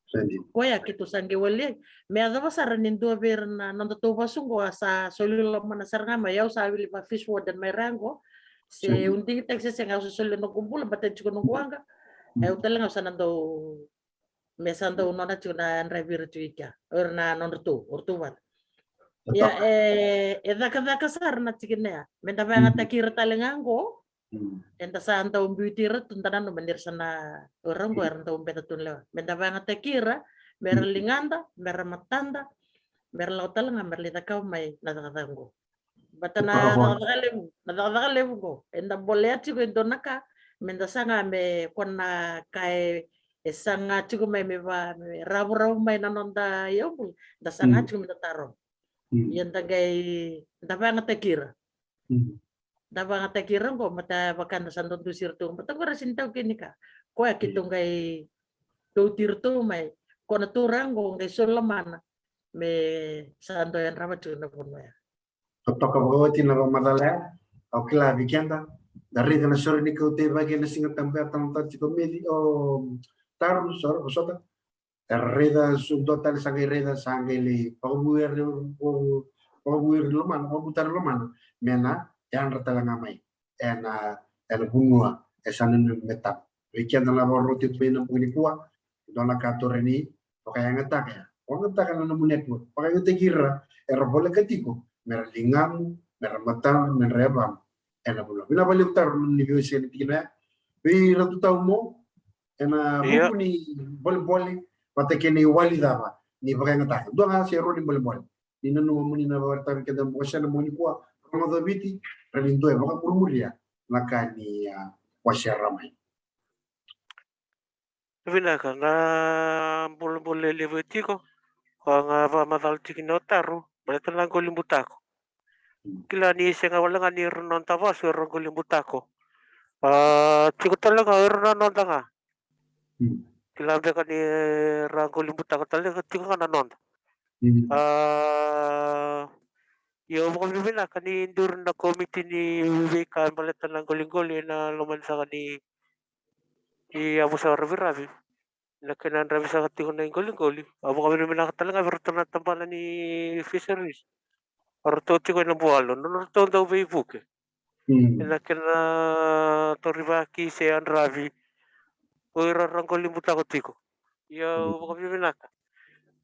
Sa dina. Koya keitou sa qai wali, me yacova sara ni dua vei ira na nodatou vasu qo a sa soli lomana sara ga mai, au sa wili vaka fishwarden mai ra qo. Se, sa dina, au digitaki se sega, au sa soli noqu bula, baleta tiko noqu waqa. Mm. E, au tale ga au sa na dau, me sa dau nona tiko na draiva ira tiko i kea, o ira na nodratou, o ratou vata. Ia, e, e cakacaka sara na tikina ya. Me da vakayagataki ira tale ga qo. Mm. Eda sa dau biuti ira tu, da nanuma ni ra sa na, o ira qo era dau beca tu na lewa. Me da vakayagataki ira me ra, mm, ligada, me ra matada, me ra lako tale ga me ra lai cakava mai na cakacaka qo. Baleta na cakacaka levu, na cakacaka levu qo eda bolea tiko e dua na ka me da saga me, ko na ka e, e saga tiko mai me va, me ravuravu mai na noda iyaubula, da saga tiko me da tarova. Mm. Ia da qai, da vakayagataki ira. Mm. Da vakayagataki ira qo, baleta vaka da sa dau dusi iratou, baleta qo era sega ni taukei ni ka. Koya keitou qai kauti iratou mai, ko na turaga qo qai soli lomana me sa dau yadrava tiko na vanua ya. Totoka vakaoti na vakamacala ya. Au kila vei keda, da raica na sore ni kauta i vaki ena Siga Tabu ya, tamata tiko Meci, o Taro, sore, vosota. Era raica, so dua tale sa qai raica, sa qai lai vakavuiri, vakavuiri lomana, vakavutari lomana me na yadra tale ga mai ena, ena vanua e sa nanumi me tabu. Vei keda na vakarorogo tiko mai na bogi nikua, dua na ka tou rawa ni vakayagataka ya, Vakayagataka na nomu network, vakayagataki ira era voleka tiko me ra ligamu, me ra matana, me ra yavamu. Ena vanua vinaka vakalevu Taro na nomuni veiwasei ena tikina ya. Vei Ratu Tau Mo, ena vuku ni bolebole vata kei na iwali cava ni vakayagataka, dua ga se rua ni bolebole ni nanuma mo ni na vakaraitaka vei keda ena bogi nikua, rogoca o Viti, ra ni dua e vakamurimuria na ka ni, a, wasea mai. Vinaka, na bolebole levu e tiko, ko a ga vakamacala tiko kina o Taro baleta na qoli butako. Kila ni sega wale ga ni ra noda vasu era qoli butako. A, tiko tale ga era na noda ga. Kila beka ni ra qoli butako tale ga tiko ga na noda. A, io, vakavinavinaka ni duri na komiti ni veika baleta na qoliqoli ena loma ni saka ni, i yavusa raviravi. Na kena dravi saka tiko na iqoliqoli. A, vakavinavinaka tale ga vei ratou na tabana ni fisheries. A ratou tiko ena bualo, na nodratou dau veivuke. Ena kena torivaki se yadravi o ira ra qoli butako tiko. Ia, au vakavinavinaka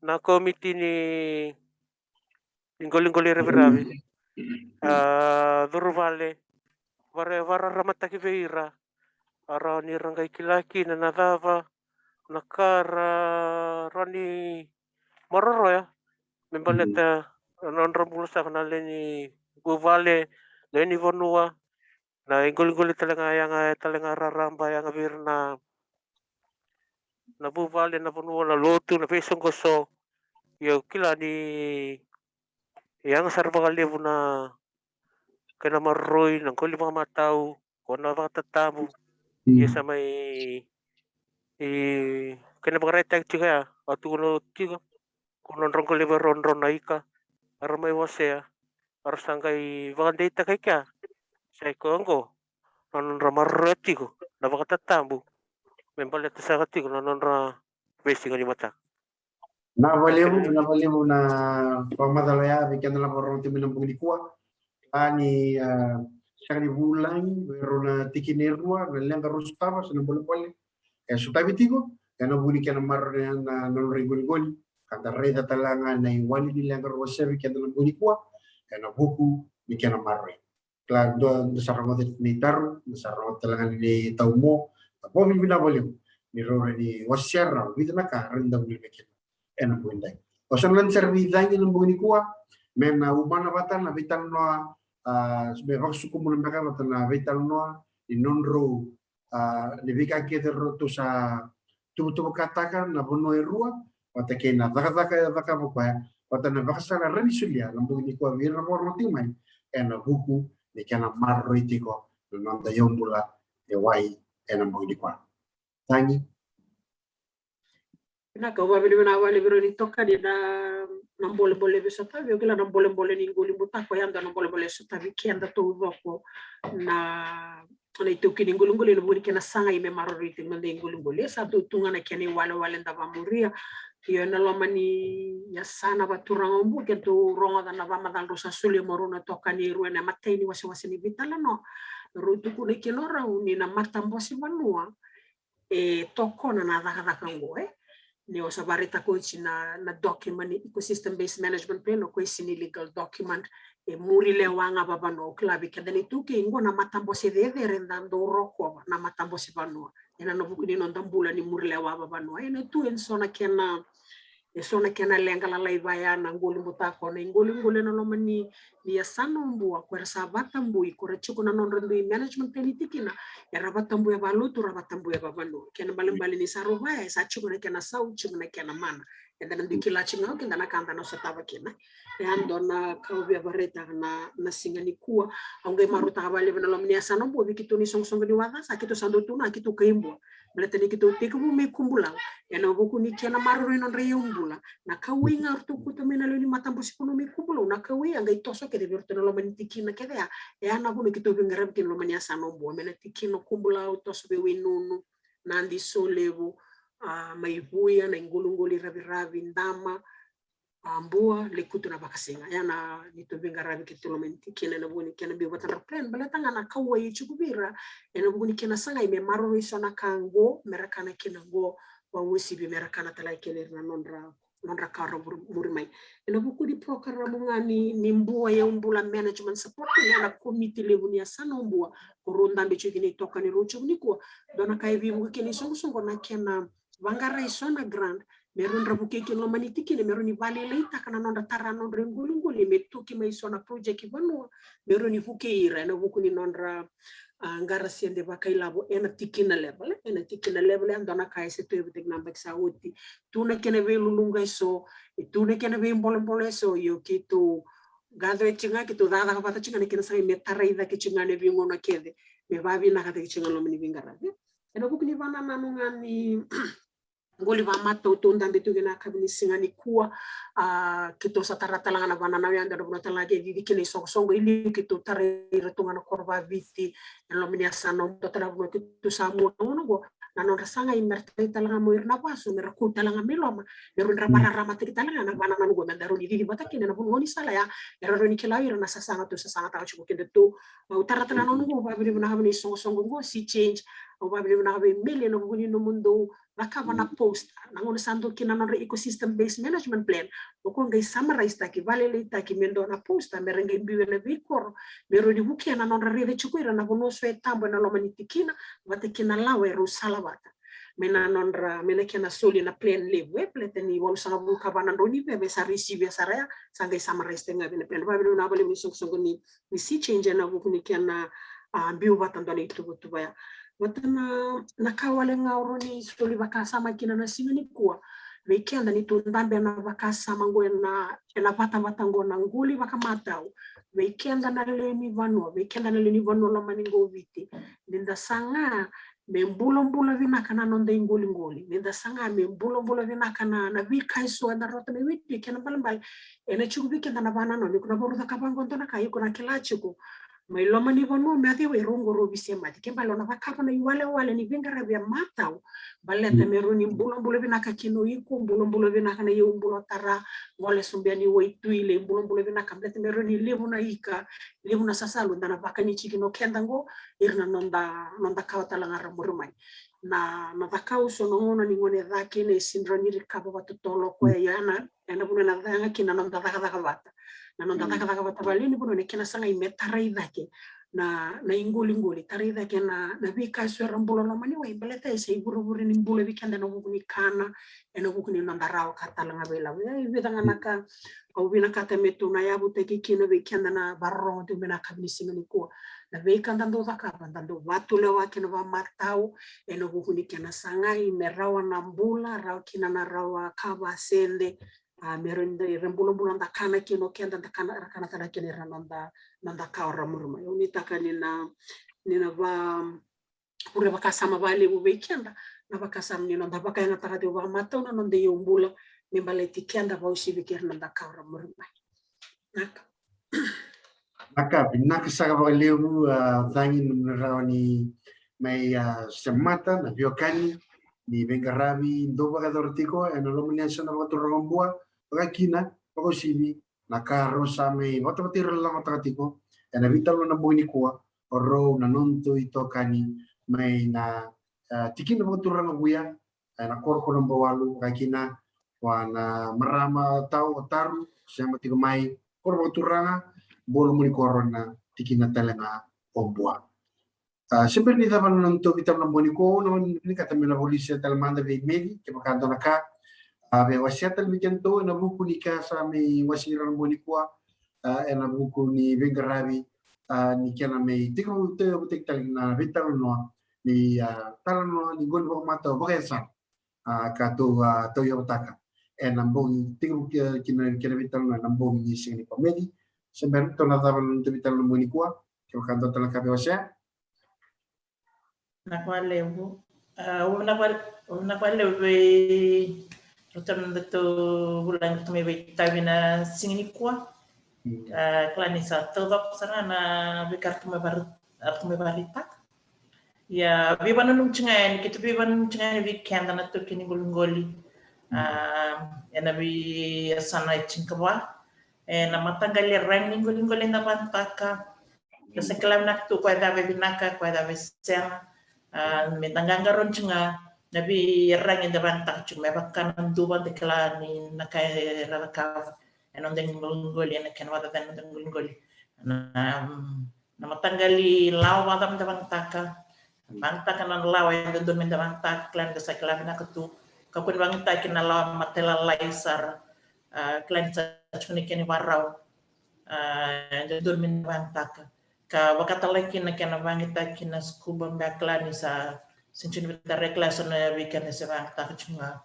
na komiti ni iqoliqoli raviravi. A, curuvale, vara, vararamataki vei ira. A rawa ni ra qai kila kina na cava na ka ra rawa ni maroroya me baleta na nodra bula saka na lewe ni vuvale, lewe ni vanua, na iqoliqoli tale ga, yaga tale ga raraba, yaga vei ira na, na vuvale, na vanua, na lotu, na veisoqoso. Ia au kila ni yaga sara vakalevu na kena maroroi na qoli vakamatau, ko na vakatatabu. Ia sa mai, e, kena vakaraitaki tiko ya, a tukuna tiko, ko nodra qoli vei rau na ika, era mai wasea, era sa qai vakadeitaka i kea. Sa i koya oqo na nodra maroroya tiko na vakatatabu me baleta saka tiko na nodra veisiga ni mataka. Na vakalevu, na vakalevu na vakamacala ya vei keda na vakarorogo tiko mai na bogi nikua. A ni, a, sega ni vulagi vei rau na tikina e rua, na leqa rau sotava se na bolebole e sotavi tiko ena vuku ni kena maroroya na, na nodra iqoliqoli. Ka da raica tale ga na iwali ni leqa rau wasea vei keda na bogi nikua ena vuku ni kena maroroi. Kila, dua, da sa rogoca nei Taro, da sa rogoca tale ga nei Tau Mo. Au vakavinavinaka vakalevu ni rau rawa ni wasea rawa e vica na ka rawa ni da vulica kina ena bogi edai. Au sa na lade sara vei cagi ena bogi nikua me na umana vata na veitalanoa, a, me vakasukumuna beka vata na veitalanoa ni nodrau, a, ni veika kece ratou sa tuvatuvakataka na vanua e rua, vata kei na cakacaka e cakava o koya, vata na vakasala rawa ni solia na bogi nikua vei ira na vakarorogo tiko mai ena vuku ni kena maroroi tiko na noda iyaubula e wai ena bogi nikua. Tagi. Vinaka, au vakavinavinaka vakalevu vei rau ni tokani na, na bolebole veisotavi. Au kila na bolebole ni qoli butako ya, dua na bolebole sotavi keda taucoko na, na itaukei ni qoliqoli ena vuku ni kena sagai me maroroi tiko na noda iqoliqoli. E sa tu tu ga na kena iwalewale da vakamuria. Io, ena loma ni yasana vakaturaga o Bua, kedatou rogoca na vakamacala rau sa solia mai o rau na tokani e rua ena imatai ni wasewase ni veitalanoa. Rau tukuna kina o rau ni na matabose vanua e tokona na cakacaka oqo, e. Ni o sa vakaraitaka oti na, na document ni Ecosystem Based Management Plan, o koya e sega ni legal document, e muri lewa ga vavanua. Au kila vei keda na itaukei oqo na matabose cecere eda dau rokova, na matabose vanua. Ena, na vuku ni noda bula ni muri lewa vavanua. Ena tu e so na kena, e so na kena leqa lalai vaya na qoli butako, na iqoliqoli ena loma ni, ni yasana o Bua, ko era sa vakatabui, ko era tiko na nodra dui management plan ni tikina, era vakatabui vakalotu, era vakatabui vakavanua. Kena ibalebale ni sa rau vaya, e sa tiko na kena sau, tiko na kena mana. Eda na dui kila tiko ga o keda na ka eda na sotava kina. E a dua na ka au via vakaraitaka na, na siga nikua. Au qai marautaka vakalevu ena loma ni yasana o Bua, vei keitou na isoqosoqo ni wasa, sa keitou sa dau tu na, keitou kai Bua. Baleta ni keitou tekivu mai Kubulau. Ena vuku ni kena maroroi nodra iyaubula. Na kauwai ga ratou kauta mai na lewe ni matabose vanua mai Kubulau. Na kauwai a qai toso kece vei ratou na loma ni tikina kece ya. E a na vanua keitou veiqaravi kina na loma ni yasana o Bua. Mai na tikina o Kubulau, toso vei Wainunu, Nadi, Solevu, a, mai Vuya, na iqoliqoli raviravi, Dama, a, Bua, Lekutu, na vakasega. Ya na neitou veiqaravi keitou loma ni tikina ena vuku ni kena biu vata nodra plan. Baleta ga na kauwai e tiko vei ira ena vuku ni kena sagai me maroroi so na ka qo, me ra kana kina qo, vakauasivi me ra kana tale ga kina ira na nodra nodra ka ra muri mai. Ena vuku ni porokaramu ga ni, ni Bua Yaubula Management Support, ena komiti levu ni yasana o Bua, ko rau dabe tiko kina itokani rau tiko nikua. Dua na ka e veivuke kina isoqosoqo na kena vaqara eso na grant me rau dra vukei kina loma ni tikina, me rau ni valailaitaka na nodra tara nodra iqoliqoli me tuki mai eso na project i vanua, me rau ni vukei ira ena vuku ni nodra a, qara sede vakailavo ena tikina level, ena tikina level, e dua na ka e se tu e vutaki na baki sa oti. Tu na kena veiluluqa eso, e tu na kena veibolebole eso, io keitou gathering tiko ga, keitou cakacaka vata tiko ga na kena sagai me tarai cake tiko ga na veigauna kece, me vavinaka cake tiko ga loma ni veiqaravi. Ena vuku ni vanananu ga ni qoli vakamatau tou dabe tu kina na kavi ni siga nikua, a, keitou sa tara tale ga na vananau ya, dua na vanua tale ga ke cici kina isoqosoqo i liu, keitou tarai ira tu ga na koro vakaviti e loma ni yasana o Bua, tale ga vanua keitou sa mua na gauna oqo, na nodra sagai me ra tarai tale ga mai ira na vasu, me ra kau tale ga mai loma, me rau dra vakararamataki tale ga na vanananu oqo, me da rau ni cici vata kina ena vanua ni sala ya, me ra rau ni kila ira na sasaga tou sasagataka tiko keda tu. Au tara tale ga na gauna oqo, au vakavinavinaka vei na isoqosoqo oqo, Sea Change, au vakavinavinaka vei Meli ena vuku ni nomudou cakava na poster, na gauna sa dua kina na nodra ecosystem based management plan. O koya qai summarize taki, valailaitaki me dua na poster me ra qai biu ena veikoro, me rau ni vukea na nodra raica tiko ira na vanua so e tabu ena loma ni tikina, vata kei na lawa e rau sala vata. Me na nodra, me na kena soli na plan levu, e, baleta ni walusagavulu ka va na drau ni veve sa receive sara ya, sa qai summarize taki ga vei na plan. Vakavinavinaka vakalevu ni soqosoqo ni ni Sea Change ena vuku ni kena, a, biu vata dua na ituvatuva ya. Vata na, na ka wale ga au rau ni soli vakasama kina na siga nikua. Vei keda ni tou dabe ena vakasama oqo ena, ena vatavata oqo na qoli vakamatau. Vei keda na lewe ni vanua, vei keda na lewe ni vanua lomani oqo Viti. Ni da saga me bulabula vinaka na noda iqoliqoli, ni da saga me bulabula vinaka na, na veika eso eda rawata mai Viti, kena ibalebale ena tiko vei keda na vananau, ni ko na vakarau cakava qo dua na ka, iko na kila tiko mai loma ni vanua me a cei, e rau qo rau veisemati. Ke bale o na cakava na iwalewale ni veiqaravi e matau, baleta me rau ni bulabula vinaka kina o iko, bulabula vinaka na iyaubula o tara, gole sobu yani waitui, lai bulabula vinaka, baleta me rau ni levu na ika, levu na sasalu da na vakani tiko kina o keda qo, ira na noda, noda kawa tale ga ra muri mai. Na, na cakau so na gauna ni gone cake, na e sega ni rawa ni recover vakatotolo o koya, ia na, ena vanua ena yaga kina na noda cakacaka vata. Na noda cakacaka vata vakalewe ni vanua ena kena sagai me tarai cake na, na iqoliqoli, tarai cake na, na veika eso era bula loma ni wai, baleta e sa ivurevure ni bula vei keda ena vuku ni kana, ena vuku ni noda rawa ka tale ga vei lavo. Ia, e vica ga na ka au vinakata me tou na yavutaki kina vei keda na vakarorogo tiko mai na kavi ni siga nikua. Na veika da dau cakava, da dau vatulewa kina vakamatau, ena vuku ni kena sagai me rawa na bula, rawa kina na rawa ka vakasede, a, me ra, da, ira bulabula da kana kina o keda, da kana, ra kana tale kina ira noda, noda kawa ra muri mai. Au nuitaka ni na, ni na va, ure vakasama vakalevu vei keda, na vakasama ni noda vakayagataka tiko vakamatau na noda iyaubula, me baleti keda vakauasivi kei ira noda kawa ra muri mai. Naka. Naka, vinaka saka vakalevu, a, cagi na rawa ni mai, a, semata na veiwekani ni veiqaravi dou vakayacora tiko ena loma ni yasana vakaturaga o Bua, vakakina, vakauasivi, na ka rau sa mai vatavata ira lagataka tiko ena veitalanoa na bogi nikua, o rau na nodatou itokani mai na, e, tikina vakaturaga Vuya, e, na koro ko Nabouwalu, vakakina vua na marama tau o Taru, sema tiko mai koro vakaturaga, bolo muni koro na tikina tale ga o Bua. A, se bera ni cava na nodatou veitalanoa na bogi nikua, au na vinakata me na vakalusia tale mada vei Meli, kevaka dua na ka, a, via wasea tale vei kedatou, ena vuku ni ka sa mai wasei ira na bogi nikua, a, ena vuku ni veiqaravi, a, ni kena mai tekivu, tekivu tale na veitalanoa, ni, a, talanoa, ni qoli vakamatau, vakayasana. A, ka tou, a, tauyavutaka ena bogi, tekivu ki, kina, kina veitalanoa ena bogi ni siga nikua. Meli, se bera, tou na cava na nodatou veitalanoa na bogi nikua, kevaka dua tale na ka via wasea. Vinaka vakalevu. A, vinaka vale, vinaka vakalevu vei ratou na nodatou vulagi ratou mai vakaitavi ena siga nikua. Mm. A, kila ni sa taucoko sara ga na veika ratou mai vari, ratou mai vakaraitaka. Ia, veivakananumi tiko ga yani, keitou veivakananumi tiko ga yani vei keda na taukei ni qoliqoli. Mm. A, ena veiyasana e tinikava, ena mataqali e rawa ni qoliqoli eda vakayagataka. Ia, sa kila vinaka tu o koya cava e vinaka, o koya cava e sega. A, meda qaqarauni tiko ga, na veiyaragi da vakayagataka tiko me vaka na duva, da kila ni na ka era cakava ena noda iqoliqoli, ena kena vakacacana na noda iqoliqoli. Na, na mataqali lawa vakacava da vakayagataka, vakayagataka na lawa e dodonu me da vakayagataka, kila ni da sa kila vinaka tu. Kakua ni vakayagataki na lawa matailalai sara, a, kila ni sa tiko na kena ivakarau. A, e dodonu me da vakayagataka. Ka vaka tale kina na kena vakayagataki na scuba bag, kila ni sa sega ni da rekila eso na veika eda se vakayagataka tiko ga.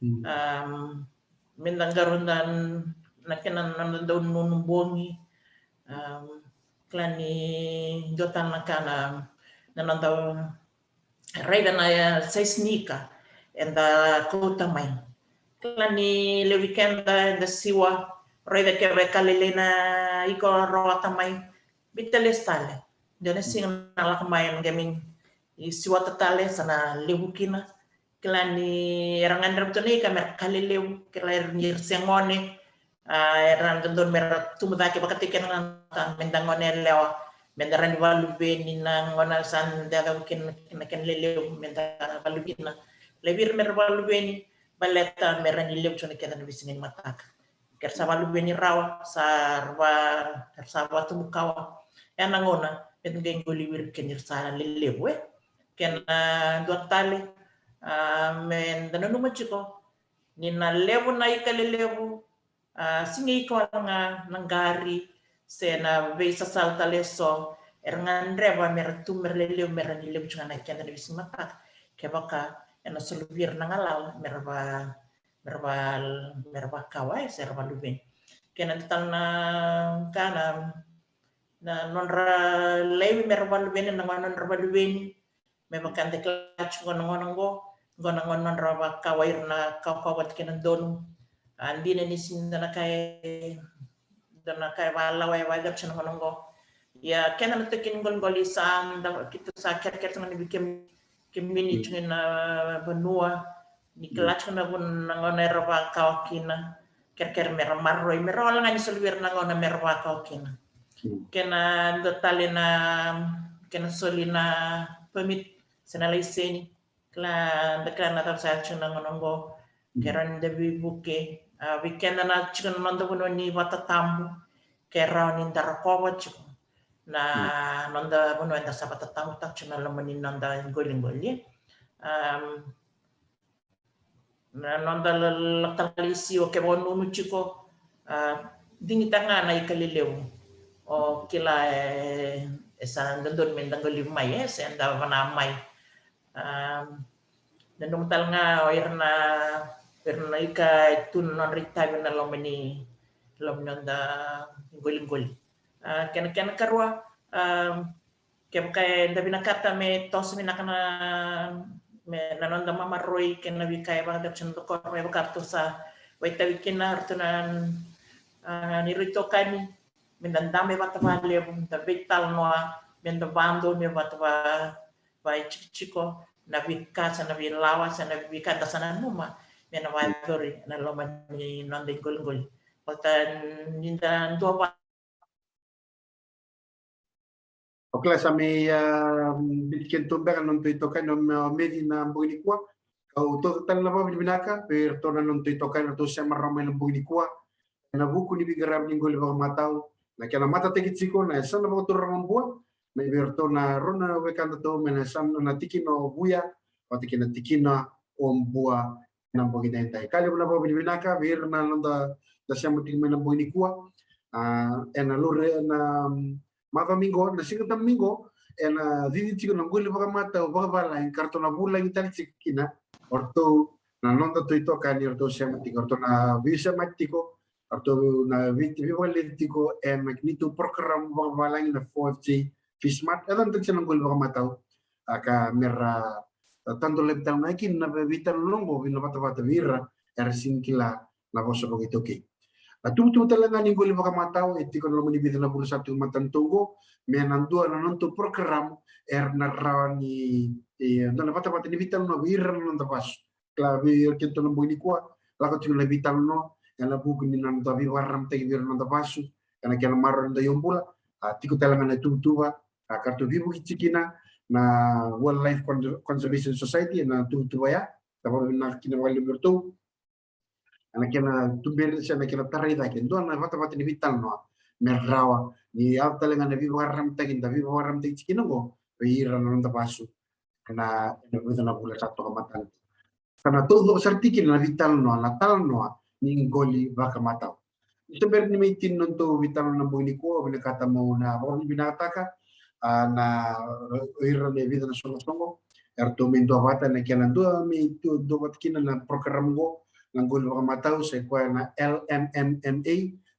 Mm. Am, me da qarauna na kena, na noda dau nunu bogi. Am, kila ni dua tale na ka na, na noda raica na, e, size ni ika eda kauta mai. Kila ni levu vei keda eda siwa, raica kevaka e ka lailai na ika o rawata mai, biuta lesu tale. Dua na siga na lako mai na qai mai siwata tale, sa na levu kina. Kila ni era gadreva tu na ika mera ka lelevu, kila ni ra se gone, a, era dodonu mera tubu cake, vakataki keda na noda, me da gone yalewa, me da rawa ni vakaluveni na gauna sa da yaco kina na kena lelevu, me da vakaluveni. Laivi ira mera vakaluveni baleta me rawa ni levu tu na keda na veisiga ni mataka. Ke ra sa vakaluveni rawa, sa ra va, ra sa vakatubu kawa, ya na gauna me da qai qolivi ira ke ni ra sa lelevu, e. Kena dua tale, a, me da nanuma tiko ni na levu na ika lelevu, a, sega ni ika wale ga, na qari se na veisasala tale eso era gadreva mera tu mera lelevu, me rawa ni levu tu ga na keda na veisiga ni mataka. Kevaka ena solovi ira na galala mera va, mera va, mera vakawa, e, se ra vakaluveni. Kena dua tale na ka na, na nodra laivi mera vakaluveni, na gauna nodra vakaluveni, me vaka eda kila tiko na gauna qo, qo na gauna nodra vakawa ira na kawakawa vata kei na donu. A, dina ni sega ni dua na ka e, dua na ka e vakalawa e vakayaco tiko na gauna qo. Ia keda na taukei ni qoliqoli sa da, keitou sa kerekere tiko ga ni vei kemuni, kemuni tiko na vanua, ni kila tiko na vuna na gauna era vakawa kina. Kerekere mera maroroi, mera wale ga ni soli vei ira na gauna mera vakawa kina. Mm. Kena dua tale na, kena soli na permit se na laiseni. Kila, da kila na cava sa yaco tiko na gauna qo. Mm. Ke rawa ni da veivuke, a, vei keda na tiko na noda vanua ni vatatabu, ke rawa ni da rokova tiko na, mm, noda vanua eda sa vatatabutaka tiko na loma ni noda qoliqoli. Am, na noda la, la, latalai siwa ke vakanunu tiko, a, digitaka ga na ika lelevu. O kila, e, e sa dodonu me da qolivi mai, e, se da vana mai. A, nanuma tale ga o ira na, ira na ika e tu na nodra itavi na loma ni, loma ni noda qoliqoli. A, kena, kena karua, a, kevaka eda vinakata me toso vinaka na, me na noda mamaroi kei na veika e vakadreti na noda koro, me vaka ratou sa vakaitavi kina ratou na, a, neirau itokani, me da dame vata vakalevu, me da veitalanoa, me da vakadonui vata va, vakaitikotiko na veika se na veilawa se na veika eda sa nanuma me na vakayacori ena loma ni noda iqoliqoli. Baleta ni da dua va O kila sa mai, a, biuti kedatou beka na nodatou itokani o Meci na bogi nikua. Kau tauca tale na vakavinavinaka vei iratou na nodatou itokani ratou sema rawa mai na bogi nikua ena vuku ni veiqaravi ni qoli vakamatau, na kena matataki tiko na yasana vakaturaga o Bua mai vei iratou na rua na wekadatou, mai na yasana na tikina o Vuya vata kei na tikina o Bua. Na bogi edaidai. Ka levu na vakavinavinaka vei ira na noda, da sema tiko mai na bogi nikua. A, ena lure, ena, mm, macawa mai qo, na Siga Tabu mai qo, ena cici tiko na qoli vakamatau vakavalagi ka ratou na vulagi tale tiko kina o ratou na nodatou itokani, o ratou sema tiko, o ratou na veisemati tiko, o ratou na vei, veivakaleti tiko ena neitou program vakavalagi na four F J Fish Smart. E dua tale tiko na qoli vakamatau. A, ka mera, a, tadolavi tale ga kina na veitalanoa oqo vei na vatavata vei ira era sega ni kila na vosa vakaitaukei. Na tuvatuva tale ga ni qoli vakamatau e tiko ena loma ni vica na vula sa tu e matanitu oqo, me na dua na nodatou program era na rawa ni, e, dua na vatavata ni veitalanoa vei ira na noda vasu. Kila vei ira keitou na bogi nikua, lako tiko na veitalanoa ena vuku ni noda veivakararamataki vei ira na noda vasu ena kena maroroi na noda iyaubula. A, tiko tale ga na tuvatuva, a, ka ratou veivuke tiko kina na Wildlife Conservation Society ena tuvatuva ya. Sa vakavinavinaka kina vakalevu vei iratou ena kena tuberi se na kena tarai cake e dua na vatavata ni veitalanoa me rawa ni yaco tale ga na veivakararamataki da veivakararamataki tiko kina oqo vei ira na noda vasu ena vica na vula sa toka matana. Sa na taucoko sara tiko kina na veitalanoa, na talanoa ni qoli vakamatau. Ni se bera ni mai tini na nodatou veitalanoa na bogi nikua, au vinakata meu na vakavinavinakataka na ira na vica na soqosoqo eratou mai duavata ena kena dua mai duavata kina na program oqo na qoli vakamatau, se koya na L M M M A,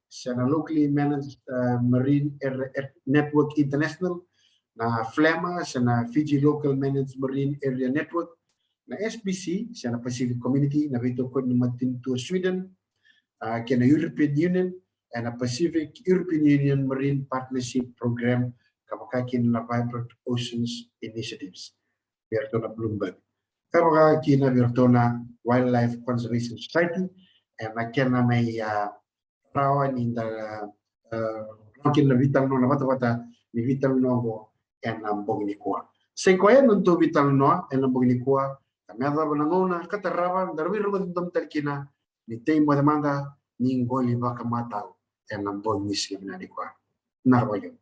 se na Locally Managed Marine Area Network International, na FLMMA, se na Fiji Local Managed Marine Area Network, na S P C, se na Pacific Community, na veitokoni ni matanitu o Sweden, kei na European Union ena Pacific European Union Marine Partnership Program, ka vaka kina na Vibrant Oceans Initiatives vei iratou na Bloomberg, ka vaka kina vei iratou na Wildlife Conservation Society ena kena mai rawa ni da rawa kina na veitalanoa, na vatavata ni veitalanoa oqo ena bogi nikua. Sa i koya na nodatou veitalanoa ena bogi nikua. Ka me yacova na gauna ka tarava da na veirogoci domo tale kina. Ni tei moce mada ni qoli vakamatau ena bogi ni siga vinaka nikua. Na vakalevu.